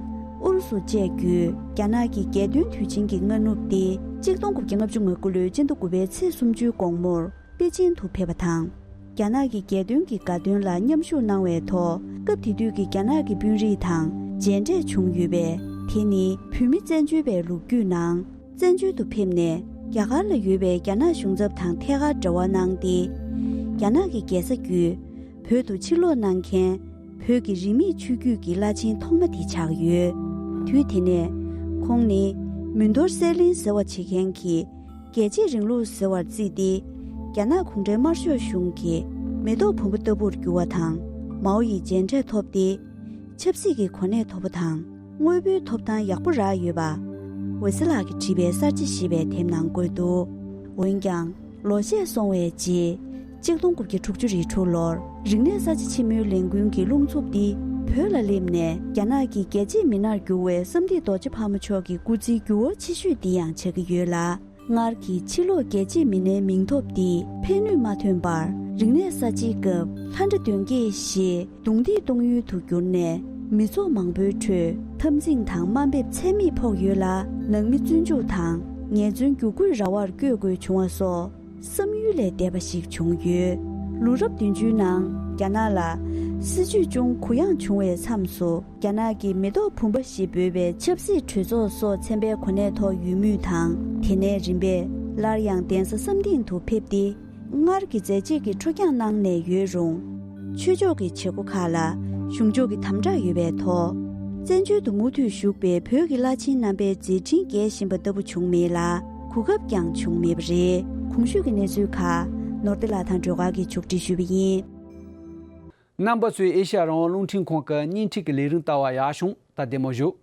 ཨུ་རུ་སུ་བཅས་བརྒྱུད་རྒྱ་ནག་གི་རྒྱལ་སྟོན་དུས་ཆེན་གྱི་སྔ་ནུབ་སྟེ། གཅིག་སྟོང་དགུ་བརྒྱ་ལྔ་བཅུ་ང་དགུ་ལོའི་སྤྱི་ཟླ་དགུ་པའི་ཚེས་སུམ་ཅུའི་དགོང་མོར་པེ་ཅིན་དུ་ཕེབས་པ་དང་། རྒྱ་ནག་གི་རྒྱལ་སྟོན་གྱི་དགའ་སྟོན་ལ་མཉམ་ཞུགས་གནང་བའི་ཐོག་སྐབས་དེ་དུས་ཀྱི་རྒྱ་ནག་གི་དཔོན་རིགས་དང་མཇལ་འཕྲད་བྱུང་ཡོད་པས། དེ་ནི་བོད་མི་བཙན་བྱོལ་བའི་ལོ་རྒྱུས་ནང་། བཙན་བྱོལ་དུ་ཕེབས་ནས་རྒྱ་གར་ལ་ཡོད་པའི་རྒྱ་ནག་གཞུང་ཚབ་དང་ཐད་ཀར་འབྲེལ་བ་གནང་སྟེ། རྒྱ་ནག་གི་རྒྱལ་ས་བརྒྱུད་བོད་དུ་ཕྱིར་ལོག་གནང་མཁན་བོད་ཀྱི་རིས་མེད་ཆོས་བརྒྱུད་ཀྱི་བླ་ཆེན་ཐོག་མ་དེ་ཆགས་ཡོད། དུས་དེ་ནས་ཁོང་ནི་མོན་དྷོར་གསེར་གླིང་ཟེར་བ་བྱེད་མཁན་གྱི་རྒྱལ་གཅེས་རིང་ལུགས་ཟེར་བར་བརྩིས་ཏེ། རྒྱ་ནག་གུང་ཁྲན་དམར་ཤོག་གཞུང་གི་མེ་ཏོག་བུམ་པ་ལྟ་བུར་གྱུར་བ་དང་། མའོ་ཡི་མཇལ་འཕྲད་ཐོབ་སྟེ། ཆབ་སྲིད་ཀྱི་གོ་གནས་མཐོ་པོ་དང་། དངོས་པོའི་ཐོབ་ཐང་ཡག་པོ་རག་ཡོད་པ། ཝེ་སི་ལགས་ཀྱིས་བྲིས་པའི་གསར་བརྗེ་ཞེས་པའི་དེབ་ནང་བཀོད་འདུག་འོན་ཀྱང་། ལོ་ཤས་སོང་བའི་རྗེས། གཅིག་སྟོང་དགུ་བརྒྱ་དྲུག་ཅུ་རེ་དྲུག་ལོར་རིག་གནས་གསར་བརྗེ་ཆེན་མོའི་ལས་འགུལ་གྱི་རླུང་འཚུབ་འདི་བོད་ལ་སླེབས་ནས། རྒྱ་ནག་གི་རྒྱལ་གཅེས་མི་སྣར་གྱུར་བའི་བསམ་སྡིངས་རྡོ་རྗེ་ཕག་མོ་མཆོག་གི་སྐུ་ཚེའི་འགྱུར་བ་ཆེ་ཤོས་འདི་ཡང་ཆགས་ཀྱི་ཡོད་ལ། སྔར་གྱི་ཕྱི་ལོགས་རྒྱལ་གཅེས་མི་སྣའི་མིང་ཐོབ་འདིས་ཕན་ནུས་མ་ཐོན་པར། རིག་གནས་གསར་བརྗེའི་སྐབས་ལྷ་འདྲེ་གདོན་བགེགས་ཞེས་རྡུང་རྡེག་གཏོང་ཡུལ་དུ་གྱུར་ནས། མི་ཚོགས་མང་པོའི་ཁྲོད་འཐབ་འཛིང་དང་དམའ་འབེབས་ཚད་མེད་ཕོག་ཡོད་ལ། ནང་མི་བཙོན་འཇུག་དང་ངལ་རྩོལ་བསྒྱུར་བཀོད་ར་བར་བསྐྱོད་དགོས་བྱུང་བ་སོགས། བསམ་ཡུལ་ལས་འདས་པ་ཞིག་བྱུང་ཡོད། ལོ་རབས་བདུན་ཅུའི་ནང་རྒྱ་ནག་ལ་སྲིད་ཇུས་ཅུང་གུ་ཡངས་བྱུང་བའི་མཚམས་སུ། རྒྱ་ནག་གི་མེ་ཏོག་བུམ་པ་ཞེས་འབོད་པའི་ཆབ་སྲིད་གྲོས་ཚོགས་སོགས་ཚན་པའི་གོ་གནས་ཐོག་ཡོད་མུས་དང་། དེ་ནས་རིམ་པས་སླར་ཡང་གདན་ས་བསམ་སྡིངས་དུ་ཕེབས་ཏེ། སྔར་གྱི་མཛད་རྗེས་ཀྱི་འཕྲོ་འགྱངས་གནང་ནས་ཡོད་རུང་། ཆོས་ཕྱོགས་ཀྱི་བྱེད་སྒོ་ཁག་ལ་གཞུང་ཕྱོགས་ཀྱི་དམ་དྲག་ཡོད་པའི་ཐོག་བཙན་བྱོལ་དུ་མུ་མཐུད་བཞུགས་པའི་བོད་ཀྱི་བླ་ཆེན་རྣམ་པའི་མཛད་འཕྲིན་རྒྱས་བཞིན་པ་ལྟ་བུ་བྱུང་མེད་ལ། གོ་སྐབས་ཀྱང་བྱུང་མེད་པ་རེད། གོང་ཞུས་ཀྱི་གནས་ཚུལ་ཁག་ནོར་བདེ་ལགས་དང་སྒྲོལ་དཀར་གྱིས་ཕྱོགས་སྒྲིག་ཞུས་པ་ཡིན། རྣམ་པ་ཚོས་ཨེ་ཤ་ཡ་རང་དབང་རླུང་འཕྲིན་ཁང་གི་བརྙན་འཕྲིན་གྱི་ལས་རིམ་ལྟ་བར་ཡག་བྱུང་། ད་བདེ་མོ་བཞུགས།